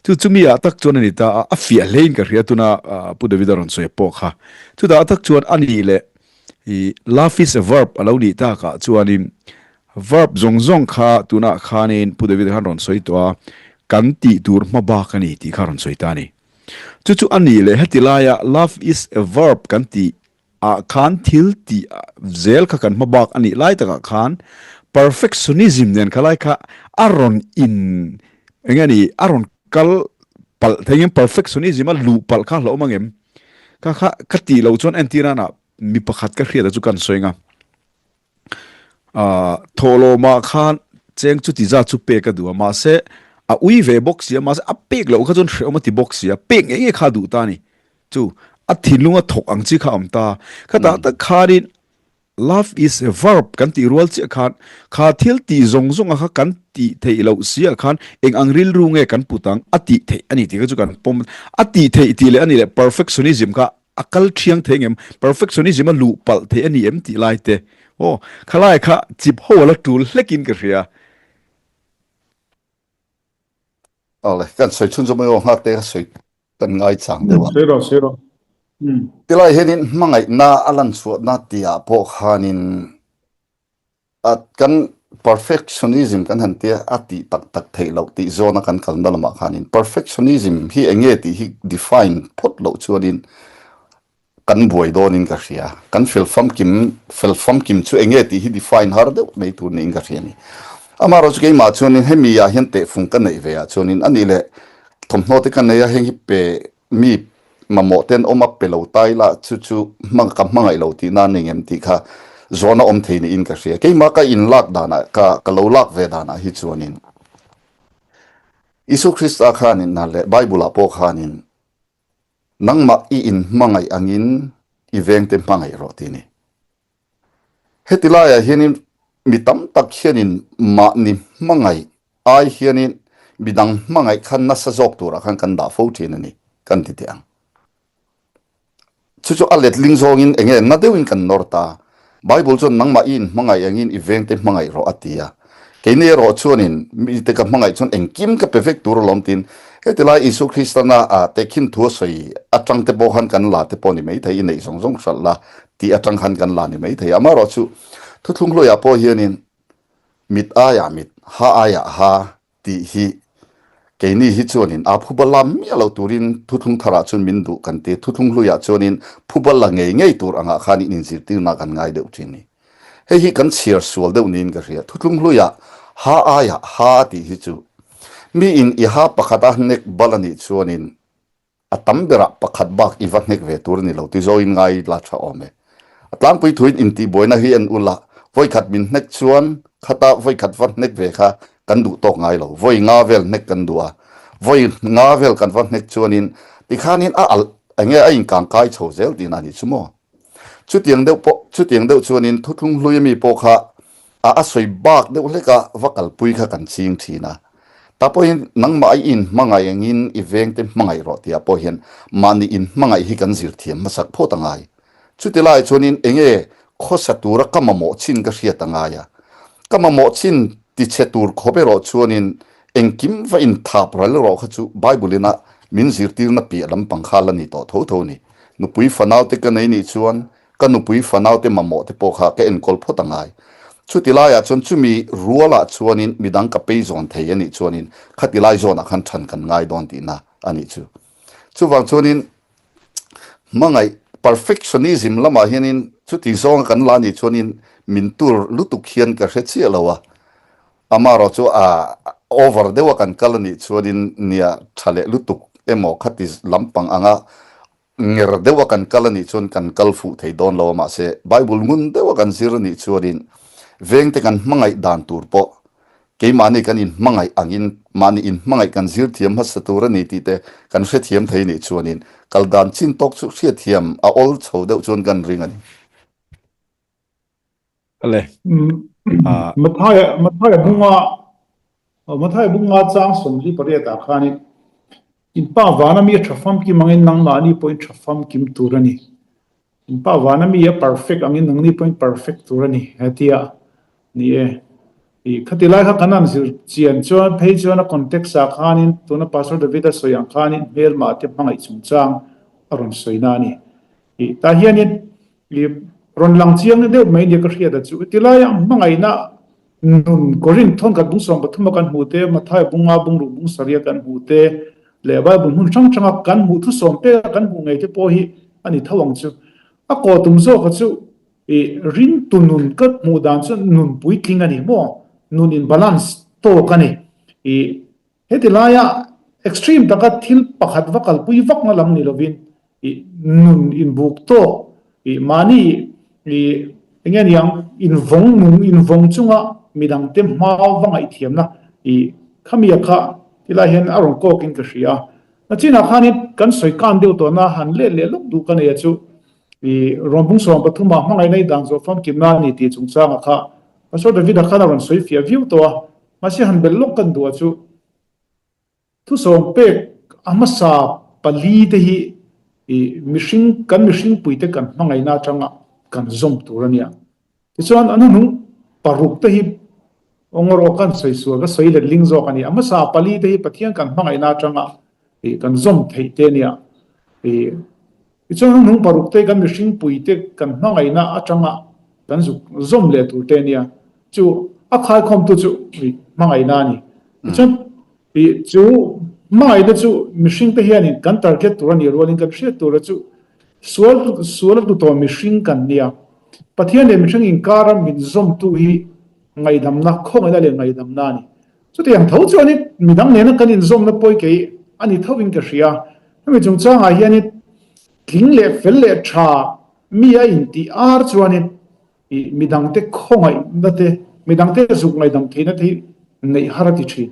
chu chumi ah tak chuan a ni ta a a fiah hlein ka hria tuna Pu David a rawn sawi pawh kha Chutah tak chuan a nih leh i love is a verb a lo nih takah chuanin verb zawng zawng kha tunah khanin Pu David khan rawn sawi tawh a, kan tih tur hma bak a ni tih kha rawn sawi ta a ni. Chu chu a nih leh heti laia love is a verb kan tih ah khan thil tih zel kha kan hma bak a nih lai takah khan perfectionism nen kha lai kha a rawn in eng nge ni a rawn kal palh thei ngem perfectionism a luh palh kha hlauhawm angem? Ka kha ka tih loh chuan entir nana mi pakhat ka hriat a chu kan sawi nga. Ah thawhlawmah khan cheng chu ti zat chu pek a duh a mahse a ui ve bawk si a mahse a pek loh kha chuan hrehawm a ti bawk si a pek ngei ngei kha a duh ta a ni. Chu a thinlung a thawk ang chi kha a awm ta. Khatah tak khanin Love is a verb kan tih rual chiah khan kha thil tih zawng zawng a kha kan tih theih loh si ah khan eng ang rilru nge kan put ang a tih theih a ni tih kha chu kan pawm a tih theih tih leh a nih leh perfectionism kha a kal thiang thei ngem perfectionism a luh palh theih a ni em tih lai te aw khalai kha chip ho a la tul hlek in ka hria. Awle kan sawi chhun zawm mai aw nghak te ka sawi kan ngai chang deuh a. Sawi rawh, sawi rawh. Tilai hianin hmangaihna a lan chhuahna tihah pawh khanin a kan perfectionism kan han tia a tih tak tak theih loh tih zawna kan kalna lamah khanin perfectionism hi eng nge tih hi define phawt loh chuanin Kan buai dawnin ka hria. Kan fel famkim, fel famkim chu enge tih hi define har deuh mai tur niin ka hria a ni. Amaherawh chu keimah chuanin hemi ah hian tehfung ka neih ve ah chuanin a nih leh thawmhnaw te ka nei a, heng hi pe mi mamawh te an awm a, pe lo ta ila chu chu hma ka hmangaih lo tih nan eng em tih kha zawhna awm thei niin ka hria. Keimah ka inlak danah ka ka lo lak ve danah hi chuanin Isua Krista khanin na leh Bible ah pawh khanin Nangmah i inhmangaih angin i vengte hmangaih rawh ti a ni. Heti laiah hianin mi tam tak hianin mahni hmangaih ai hianin midang hmangaih kha nasa zawk turah khan kan dah fo thin a ni kan ti teh ang. Chu chu a letling zawngin eng nge na deuhin kan nawr ta. Bible chuan nangmah i inhmangaih angin i vengte hmangaih rawh a ti a. Keini erawh chuanin mite ka hmangaih chuan engkim ka pe vek tur alawm tiin heti lai Isua Kristana a tehkhin thu a sawi atang te pawh khan kan la te pawh ni maithei i neih zawng zawng hralh la tih atang khan kan la ni maithei. Amaherawh chu thuthlung hluaiah pawh hianin mit aiah mit, ha aiah ha tih hi keini hi chuanin a phuba la miah lo turin thuthlung tharah chuan min duh kan ti. Thuthlung hluiah chuanin phuba la ngei ngei tur angah khan in inzirtirna kan ngai deuh thin ni. Hei hi kan chhiar sual deuh niin ka hria. Thuthlung hluiah ha aiah ha a tih hi chu mi in i ha pakhat a hnek bal a nih chuanin A tam berah pakhat bak i va hnek ve tur a ni lo ti zawin ngai la tha awm e. A tlangpui thuin intihbuaina hi en ula, vawikhat min hnek chuan khata vawikhat va hnek ve kha kan duh tawk ngai lo. Vawi nga vel hnek kan duh a, vawi nga vel kan va hnek chuanin tikhanin a alh enge a inkangkai chho zel tihna a nih chu maw? Chutiang deuh pawh chutiang deuh chuanin thuthlung hlui ami pawh kha. A a sawi bak deuh hlek a va kalpui kha kan ching thin a. Tah pawhin nangmah i inhmangaih angin i vengte hmangaih rawh tihah pawh hian mahni inhmangaih hi kan zir thiam hmasak phawt a ngai. Chuti lai chuanin enge khawsa tura ka mamawh chin ka hriat a ngai a. Ka mamawh chin tichhe tur khawp erawh chuanin engkim va inthap ral erawh kha chu Bible ina min zirtirna piah lampang kha la ni tawh tho tho a ni. Nupui fanaute ka nei nih chuan Ka nupui fanaute mamawh te pawh kha ka enkawl phawt a ngai. Chuti laiah chuan chumi rualah chuanin midang ka pei zawn thei a nih chuanin khati lai zawnah khan than kan ngai dawn tihna a nih chu. Chuvang chuanin hmangaih perfectionism lamah hianin chuti zawnga kan la nih chuanin min tur lutuk hian ka hre chiah lo a. Amaherawh chu a over deuha kan kal a nih chuanin nia tha leh lutuk emaw khati lampang anga Nger deuha kan kal a nih chuan kan kal fuh thei dawn lo a, mahse Bible ngun deuha kan zir a nih chuanin vengte kan hmangaih dan tur pawh keimahni kan inhmangaih angin mahni inhmangaih kan zir thiam hmasa tur a ni tih te kan hrethiam thei nih chuanin kal dan chin tawk chu hriatthiam a awl chho deuh chuan kan ring a ni. Ale. Mathaia Mathaia bunga Mathaia bunga chang 48 ah khanin in pa vana mi a tha famkim angin nangmahni pawhin tha famkim tur a ni. In pa vana mi a perfect angin nangni pawhin perfect tur a ni hetia ni e. I khati lai kha kan han zir chian chuan phei chuan a context ah khanin tuna Pastor David a sawi ang khanin hmelmah te hmangaih chungchang a rawn sawina a ni. I tah hianin I rawn lang chiang deuh mai nia ka hriat a chu. Tilaia hmangaihna nun Korinth thawnkhat bung 13 a kan hmuh te, Matthai bunga bungruk bung sarih a kan hmuh te leh Bible hmun hrang hranga kan hmuh thusawm pek a kan hmuh ngei te pawh hi a ni tho ang chu. A kaw tum zawka chu i ringtu nun ka hmuh dan chu nun puitling a ni maw? Nun in balance tawk a ni. I Heti laia extreme taka thil pakhat va kalpui vakna lam ni lovin i nun inbuk tawk i mahni i enge niang invawng nung invawng chunga midangte hma va ngaihthiamna i khamia kha tilai hian a rawn kawkin ka hria a. Nachinah khanin kan sawi kan deuh tawhna han let leh lawk duh ka nei a chu i rawn bung 13 ah hmangaihna i dan zawh famkimna a ni tih chungchanga kha Pastor David-a khan a rawn sawi fiah viau tawh a. Mahse han belh lawk kan duh a chu thusawm pek a hmasa pali te hi i mihring kan mihring puite kan hmangaihna atanga kan zawm tur a nia. Tichuan an hnuhnung paruk te hi aw kan sawi sual ka sawi let ling zawk a ni. A hmasa pali te hi Pathian kan hmangaihna atanga i kan zawm theih te a nia. I Tichuan hnuhnung paruk te kan mihring puite kan hmangaihna atanga kan zuk zawm leh tur te nia. Chu a khaikhawmtu chu hmangaihna a ni. Tichuan chu hmangaihna chu mihring te hianin kan target tur a nih rualin kan hriat tura chu sual sual a tlu tawh mihring kan nia. Pathian leh mihring inkara min zawmtu hi ngaihdamna, khawngaihna leh ngaihdamna a ni. Chutiang tho chuanin midang nena kan inzawmna pawi kei a ni thovin ka hria. Hemi chungchangah hianin tling leh fel leh tha mi a intih ar chuanin ih midangte khawngaihna te, midangte zuk ngaihdam theihna te hi neih har a ti thin.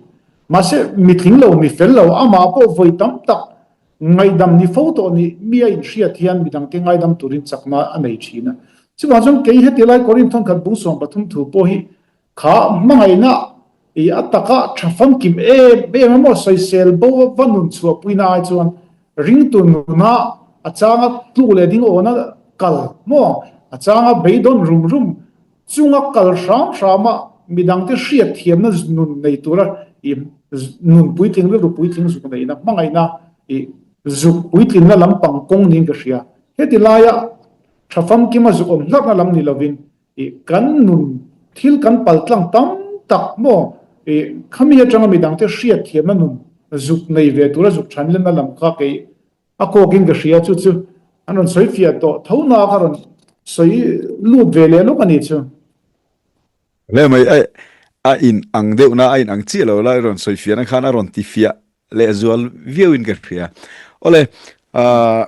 Mahse, mi tling lo, mi fel lo, amah pawh vawi tam tak ngaihdam ni fo tawh nih mi a inhriat hian midangte ngaidam turin chakna a nei thin a. Chuvang chuan kei heti lai Korinth thawnkhat bung 13 thu pawh hi Kha hmangaihna i a taka tha famkim em em emaw sawisel bo va nun chhuahpuina ai chuan ringtu nuna a changa tluk leh ding awna kal maw a changa beidawn rum rum chunga kal hram hrama midangte hriat thiamna nun nei tura i nun puitling rilru puitling zuk neihna hmangaihna i zuk puitlinna lampang kawng niin ka hria. Heti laia tha famkima zuk awm hlarhna lam ni lovin I kan nun thil kan paltlang tam tak maw? I khami atanga midangte hriat thiamna nun zuk nei ve tura zuk than lenna lam kha kei a kawkin ka hria chu chu an rawn sawi fiah tawh tho na ka rawn sawi lut ve leh lawk a ni chu. Hle mai a a in ang deuh na a in ang chiah lo la i rawn sawi fiahna khan a rawn ti fiah leh zual viau in ka hria. Awle ah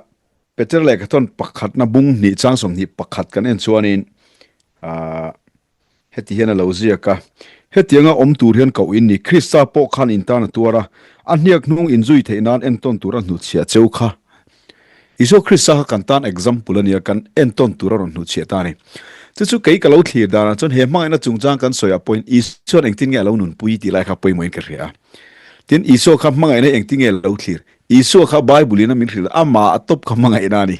Peter lehkhathawn pakhatna bung hnih chang 21 kan en chuanin ah heti hian a lo ziak a, Hetianga awm tur hian koh in ni, Krista pawh khan in tan a tuar a, a hniak hnung inzui theih nan entawn tur a hnuchhiah cheu kha. Isua Krista kha kan tan example a nia, kan entawn tur a rawn hnuchhiah ta a ni. Chu chu kei ka lo thlir danah chuan he hmangaihna chungchang kan sawiah pawhin Isua'n engtin nge a lo nunpui tih lai kha pawimawhin ka hria a. Tin, Isua kha hmangaihna hi engtin nge a lo thlir? Isua kha Bible-in a min hrilh a, amah a tawp kha hmangaihna a ni.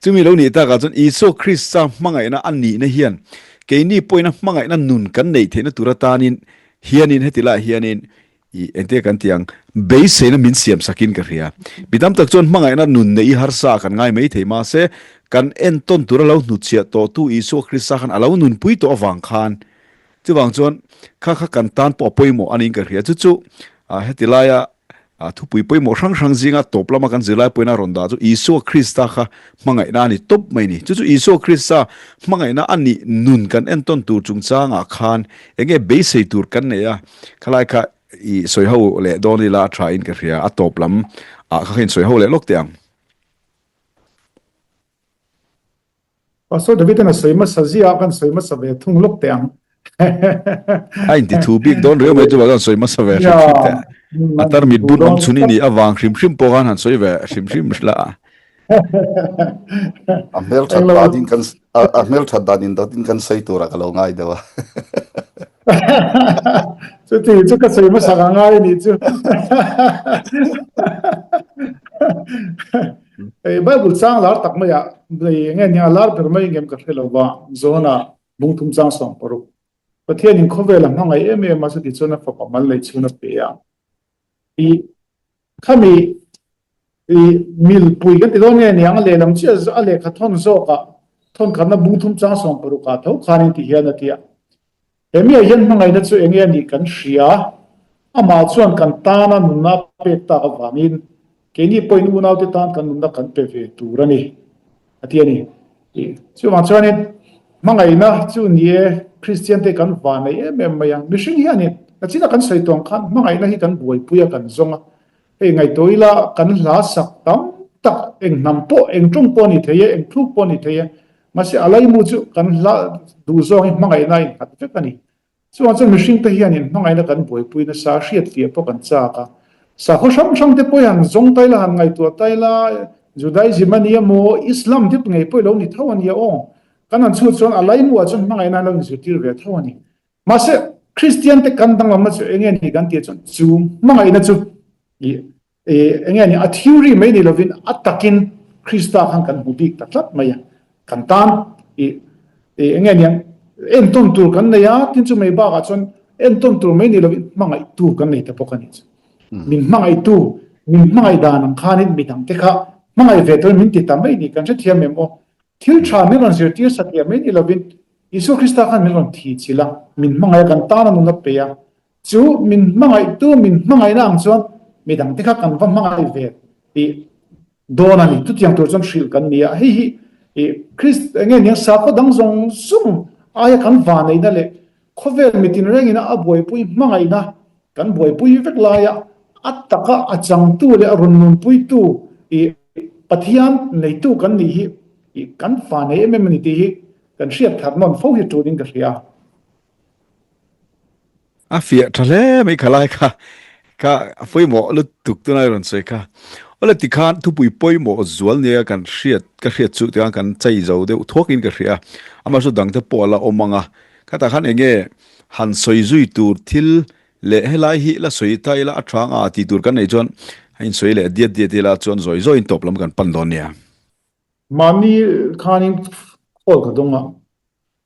Chumi lo nih takah chuan Isua Krista hmangaihna a nihna hian keini pawhin a hmangaihna nun kan neih theihna tur atanin hianin heti laiah hianin I engtia kan tih ang, beiseina min siam sakin ka hria. Mi tam tak chuan hmangaihna nun neih i harsa kan ngai mai thei mahse, kan entawn tura lo hnutchhiah tawhtu Isua Krista khan a lo nunpui tawh avang khan chuvang chuan kha kha kan tan pawh a pawimawh a niin ka hria. Chu chu heti laia thupui pawimawh hrang hrang zinga tawp lama kan zirlai pawhin a rawn dah chu Isua Krista kha hmangaihna a ni tawp mai a ni. Chu chu Isua Krista hmangaihna a nih nun kan entawn tur chungchangah khan enge beisei tur kan nei a, Khalai kha i sawi ho leh dawn ila a tha in ka hria, a tawp lam ah kha kha in sawi ho leh lawk teh ang. Pastor David an a sawi hmasa zia a kan sawi hmasa ve thung lawk teh ang. A inti thu bik dawn riau mai chu kan sawi hmasa ve hrim hrim teh. A tarmit bun awm chhun i nih avang hrim hrim pawh khan han sawi ve hrim hrim la. A hmel that dan in kan a hmel that dan in dawt in kan sawi tur ah ka lo ngai deuh a. Chuti chu ka sawi hmasa ka ngai anih chu. Hei Bible chang lar tak mai ah eng nge nia lar ber mai ngem ka hre lo va John-a bungthum chang 16. Pathian in khawvel a hmangaih em em a chuti chuan a fapa mal neih chhun a pe a. I Khami i milpui kan ti dawn nge niang a lehlam chiah a lehkha thawn zawkah thawn khatna bung thum chang 60 ah tho khanin ti hian a ti a. He miah hian hmangaihna chu enge a nih kan hria, amah chuan kan tana nunna a pek tak avangin keini pawhin unaute tan kan nunna kan pe ve tur a ni a ti a ni. Chuvang chuanin hmangaihna chu ni e Kristian te kan van nei em em mai a, mihring hianin nachina kan sawi tawng khan hmangaihna hi kan buaipui a kan zawng a, hei ngaihtuah ila kan hla sak tam tak eng hnam pawh eng tawng pawh a ni thei e, eng thluk pawh a ni thei e, mahse a laimu chu kan hla duh zawng hi hmangaihna a innghat vek a ni. Chuvang chuan mihringte hianin hmangaihna kan buaipui nasa, hriatfiah pawh kan chak a. Sakhaw hrang hrangte pawh hi han zawng ta ila, han ngaihtuah ta ila, Judaism a nia maw, Islam dip ngei pawh i lo ni tho a nia aw. Kan han chhut chuan a laimuah chuan hmangaihna an lo inzirtir ve tho a ni. Mahse, Kristiante kan danglamna chu eng nge ni kan tih chuan chu hmangaihna chu i Eng nge ni, a theory mai ni lovin a takin Krista khan kan hmu bik ta tlat mai a, kan tan i eng nge niang entawn tur kan nei a, tin chu mai bakah chuan entawn tur mai ni lovin hmangaihtu kan nei ta bawk a ni chu. Min hmangaihtu, min hmangaih dan ang khanin midangte kha hmangaih ve turin min ti ta mai ni, kan hrethiam em aw. Thil tha min rawn zirtir satliah mai ni lovin Isua Krista khan min rawn thi chilh a, min hmangaih a, kan tana nun a pe a, Chu min hmangaihtu min hmangaihna ang chuan midangte kha kan va hmangaih ve tih dawn a ni. Chutiang tur chuan hrilh kan ni a. Hei hi i Krist eng nge nia sakhaw dang zawng zawng aia kan vaneihna leh khawvel mitin rengina a buaipui hmangaihna kan buaipui vek laia a taka a changtu leh a rawn nunpuitu i Pathian neitu kan nih hi i kan vanei em em a ni tih hi kan hriat thar nawn fo hi tulin ka hria. A fiah tha hle mai khalai kha kha a pawimawh lutuk tunai rawn sawi kha. Awle tikhan thupui pawimawh zual nia kan hriat ka hriat chu tikhan kan chei zo deuh thuakin ka hria a. Amah chu dangte pawh a la awm ang a. Khatah khan enge han sawi zui tur thil leh helai hi la sawi ta ila a tha anga tih tur kan neih chuan a insawi leh diat diat ila chuan zawi zawiin tawp lam kan pan dawn nia. Mahni khanin call ka dawng a,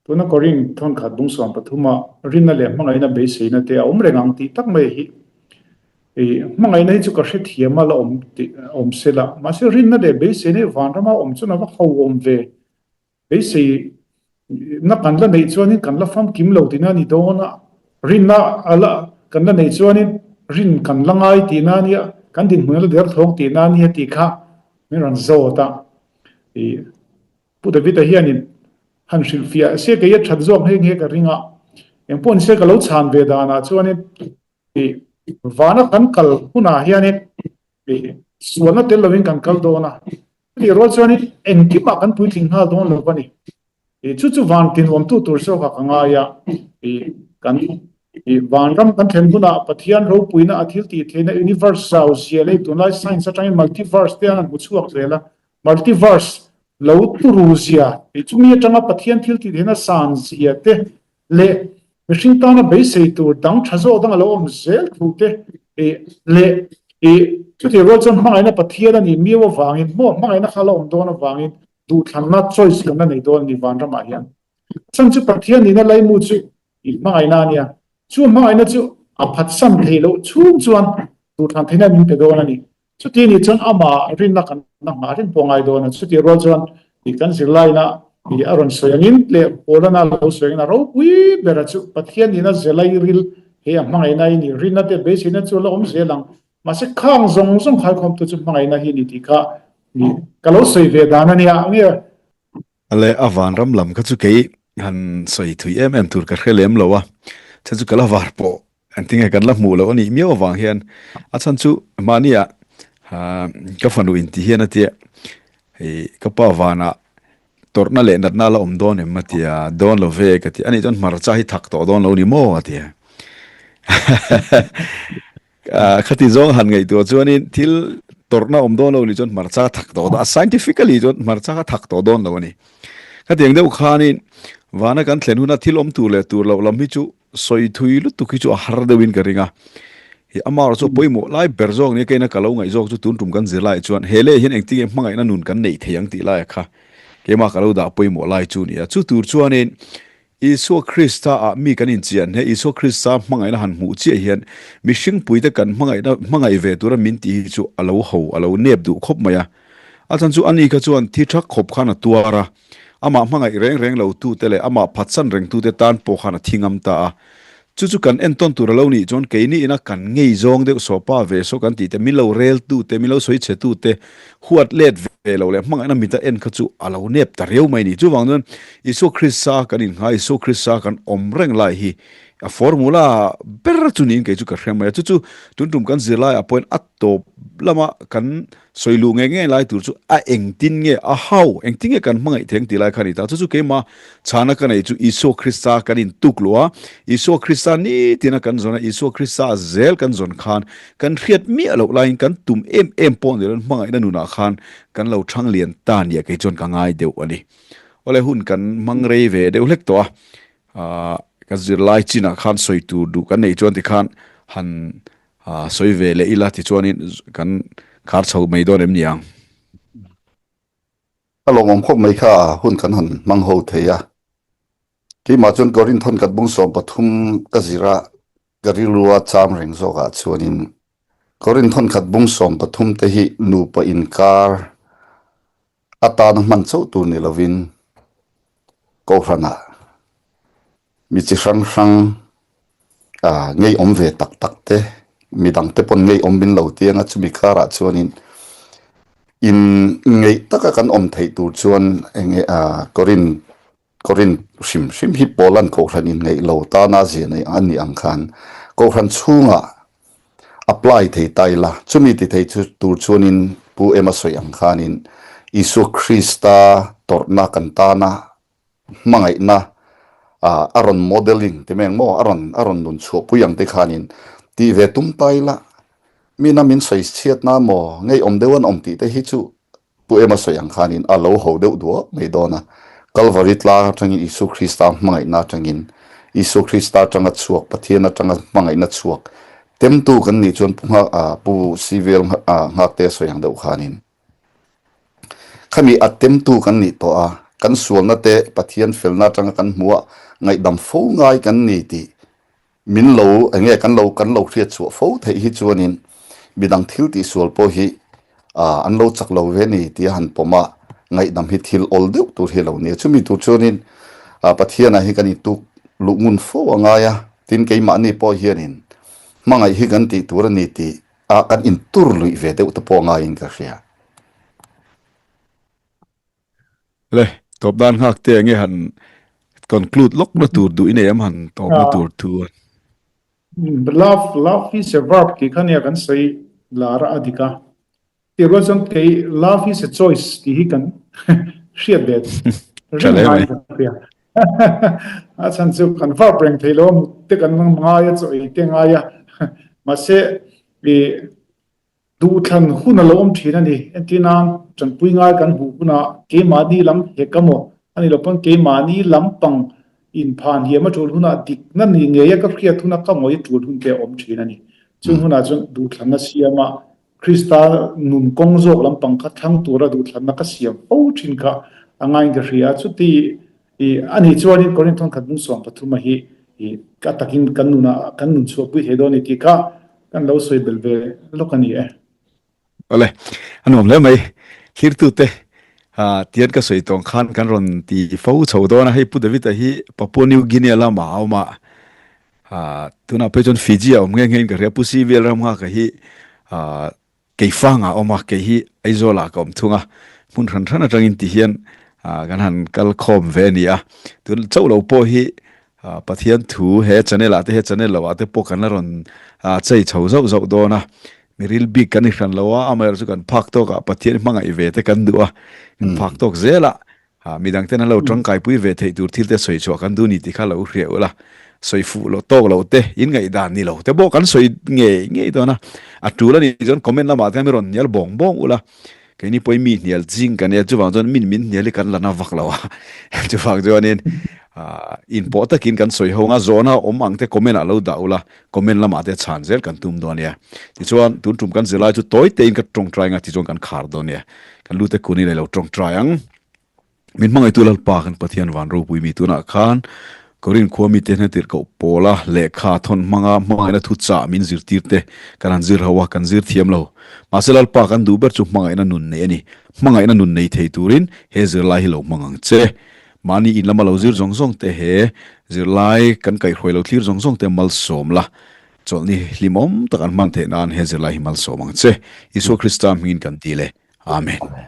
Tuna Korinth thawnkhat bung 13 ah rinna leh hmangaihna beiseina te a awm reng ang tih tak mai hi i hmangaihna hi chu ka hrethiam a la awm tih awm se la, mahse rinna leh beiseina hi vanrama awm chuan a va ho awm ve. Beisei na kan la neih chuanin kan la famkim lo tihna a ni dawn a, rinna a la kan la neih chuanin rin kan la ngai tihna a nia, kan dinhmun a la derthawng tihna a nia tih kha min rawn zawt a. I Pu David-a hianin han hrilhfiah se kei a that zawk nghe nghe ka ring a, engpawh ni se ka lo chhan ve danah chuanin ih vana kan kal hunah hianin ih sualna tel lovin kan kal dawn a, chutih rual chuanin engkimah kan puitling nghal dawn lo a ni. Ih chu chu van tinuamtu tur zawkah ka ngai a, ih kan ih vanram kan thlen hunah Pathian ropuina a thil tih theihna universe zau zia leh tunlai science atangin multiverse te an hmu chhuak zel a, multiverse. Lo turu zia tih chumi atanga Pathian thil tih theihna san zia te leh mihring tana beisei tur dang tha zawk dang a lo awm zel thu te leh chutih rual chuan hmangaihna Pathian a nih miau avangin maw hmangaihna kha a la awm dawn avangin duhthlanna choice kan la nei dawn a ni vanramah hian. A chhan chu Pathian nihna laimu chu hmangaihna a nia. Chu hmangaihna chu a phatsan theih loh chhung chuan duhthlan theihna min pe dawn a ni. Chuti nih chuan amah rinna kan la nghah reng pawh ngai dawn a, chuti rual chuan ih kan zirlaina ih a rawn sawi angin leh Paulana lo sawi angin a ropui bera chu Pathian nihna zelai ril he a hmangaihna i nih rinna te beiseina chu a la awm zel ang. Mahse khang zawng zawng khaikhawmtu chu hmangaihna hi ni tih kha ih ka lo sawi ve dan a nia nge. Ale a vanram lam kha chu kei han sawi thui em em tur ka hre lem lo a, chhan chu ka la var pawh Engtinge kan la hmuh loh a nih miau avang hian a chhan chu mahnia ka fanu in ti hian a tia hei ka pa vanah tawrhna leh natna la awm dawn em a tia dawn lo ve ka ti a nih chuan hmarcha hi thak tawh dawn lo ni maw a tia khati zawng han ngaihtuah chuanin thil tawrhna awm dawn lo ni chuan hmarcha thak tawh dawn a scientifically chuan hmarcha kha thak tawh dawn lo a ni khatiang deuh khanin vana kan thlen huna thil awm tur leh tur loh lam hi chu Sawi thui lutuk hi chu a har deuhin ka ring a. Hi amah chu a pawimawh lai ber zawk nia keina ka lo ngaih zawk chu tun tum kan zir laiah chuan he leh hian engtinge hmangaihna nun kan neih thei ang tih laiah kha keimah ka lo dah pawimawh lai chu nia. Chu tur chuanin Isua Krista ah mi kan inchian he Isua Krista hmangaihna han hmuh chiah hian mihring puite kan hmangaihna hmangaih ve tura min tih hi chu a lo ho a lo nep duh khawp mai a. A chhan chu ani kha chuan thi thak khawp khan a tuar a. Amah hmangaih reng reng lo tute leh amah phatsan reng tute tan pawh khan a thi ngam ta a. Chu chu kan entawn tur a lo nih chuan keini ina kan ngei zawng deuh saw pa ve saw kan tih te, min lo rel tute, min lo sawi chhe tute huat let ve lo leh hmangaihna mita en kha chu a lo nep ta riau mai ni. Chuvang chuan Isua Krista kan innghai, Isua Krista kan awm reng lai hi a formula ber chu niin kei chu ka hre mai a. Chu chu tun tum kan zirlaiah pawhin a tawp lama kan Sawi luh ngei ngei lai tur chu a engtin nge a hau, engtin nge kan hmangaih theng tih lai kha a ni ta. Chu chu keimah chhana ka neih chu Isua Krista kan intuk luh a, Isua Krista nitina kan zawn a, Isua Krista zel kan zawn khan kan hriat miah loh laiin kan tum em em pawh ni loin hmangaihna nunah khan kan lo thang lian ta nia kei chuan ka ngai deuh a ni. Awle hun kan hmang rei ve deuh hlek tawh a, aah ka zirlai chinah khan sawi tur duh kan neih chuan tikhan han A sawi ve leh ila tichuanin kan khar chho mai dawn em ni ang? A lawmawm khawp mai kha a hun kan han hmang ho thei a. Keimah chuan Korin thawn kat bung 13 ka zir a, ka rilrua cham reng zawkah chuanin Korin thawn khat bung 13 te hi nupa inkar atana hman chauh tur ni lovin Kohhranah Mi chi hrang hrang ngei awm ve tak tak te, mi dang te pawn ngei awm min lo ti anga chumi karah chuanin in ngeih taka kan awm theih tur chuan enge Korin Korin hrim hrim hi Poland kohhran in ngeih lo tana zia nei a nih ang khan kohhran chhungah apply thei ta ila chumi ti thei chu tur chuanin Pu Ema sawi ang khanin Isua Krista tawrhna kan tana hmangaihna a rawn modelling ti mai ang maw, a rawn a rawn nun chhuahpui ang te khanin tih ve tum ta ila mina min sawi chhiatna maw ngeiawm deuh an awm tih te hi chu Pu Ema sawi ang khanin a lo ho deuh duah mai dawn a. Kalvari tlang atangin Isua Krista hmangaihna atangin Isua Krista atanga chhuak Pathian atanga hmangaihna chhuak temtu kan nih chuan Pu Nghak Pu CVL Nghakte sawi ang deuh khanin Khami a temtu kan nih tawh a, kan sualna te Pathian felna atanga kan hmuh a, ngaihdam fo ngai kan ni tih min lo enge kan lo kan lo hriat chhuah fo theih hi chuanin midang thil tih sual pawh hi an lo chak lo ve ni tia han pawm a, ngaihdam hi thil awl deuh tur hi a lo ni a. Chumi tur chuanin Pathianah hi kan intuk luh ngun fo a ngai a, tin keimahni pawh hianin hmangaih hi kan tih tur a ni tih a kan intur luih ve deuh te pawh ngaiin ka hria. Le, tawp dan nghak te enge han conclude lawk na tur duh i nei em han tawp na tur thu a. Love, love is a verb tih kha nia kan sawi lar a dik a. Tih rual chuan kei love is a choice tih hi kan hriat ve reng ngaiin ka hria. A chhan chu kan verb reng thei lo a, mut te kan ngai a, chaw ei te ngai a. Mahse, i. Duhthlan hun a lo awm thin a ni. Entir nan, tanpui ngai kan hmuh hunah keimahni lam hek a maw? A nih loh pawn keimahni lampang inphan hiam a tul hunah dikna ni ngeia ka hriat huna ka ngawi tul hun te a awm thin a ni. Chung hunah chuan duhthlanna siama Krista nun kawng zawk lampang kha thlang tura duhthlanna ka siam fo thin kha a ngaiin ka hria a. Chuti I a nih chuanin Korinth thawnkhat bung 13 a hi i a takin kan nunah kan nun chhuahpui thei dawn a ni tih kha kan lo sawi belh ve lawk a ni e. Awle, a nuam hle mai. Thlirtute tian ka sawi tawng khan kan rawn ti fo chho dawn a, hei Pu David-a hi Papua New Guinea lamah a awm a, tunah phei chuan Fiji a awm nghe nghe in ka hria, Pu CVL Ramnghaka hi Kei fangah a awm a, kei hi Aizawlah ka awm thung a, hmun hran hran atangin ti hian kan han kal khawm ve a ni a. Tun chauh lo pawh hi Pathian thu he channel ah te he channel lo ah te pawh kan la rawn chei chho zauh zauh dawn a. Mi ril bik kan ni hran lo a, amaherawhchu chu kan phak tawkah Pathian hmangaih ve te kan duh a, kan phak tawk zel a. Ha, midang ten an lo tangkaipui ve theih tur thil te sawi chhuah kan duh ni tih kha lo hriah ula, sawi fuh loh tawk loh te, in ngaihdan ni lo te pawh kan sawi ngei ngei dawn a, a tul a nih chuan comment lamah te hian mi rawn hnial bawng bawng ula, keini pawhin mi hnial ching kan nia, chuvang chuan min min hnial hi kan la na vak lo a, chuvang chuanin inpawh takin kan sawi ho ang a, zawhna awm ang te comment ah lo dah ula, comment lamah te chhan zel kan tum dawn nia. Tichuan, tun tum kan zirlai chu tawi tein ka tawngtai ang a, tichuan kan khar dawn nia. Kan lute kun hi lei lo tawngtai ang. Min hmangaihtu Lalpa kan Pathian van ropui mi tunah khan Korin khua mite hna tirhkoh pawla lehkha thawn hmanga hmangaihna thu chah min zirtir te kan han zir ho a, kan zir thiam lo. Mahse Lalpa kan duh ber chu hmangaihna nun nei a ni. Hmangaihna nun nei thei turin he zirlai hi lo hmang ang che. Mahni in lama lo zir zawng zawng te he zirlai kan kaihhruai lo thlir zawng zawng te malsawm la, chawlhni hlimawm tak an hman theih nan he zirlai hi malsawm ang che. Isua Krista hmingin kan ti le. Amen. Amen.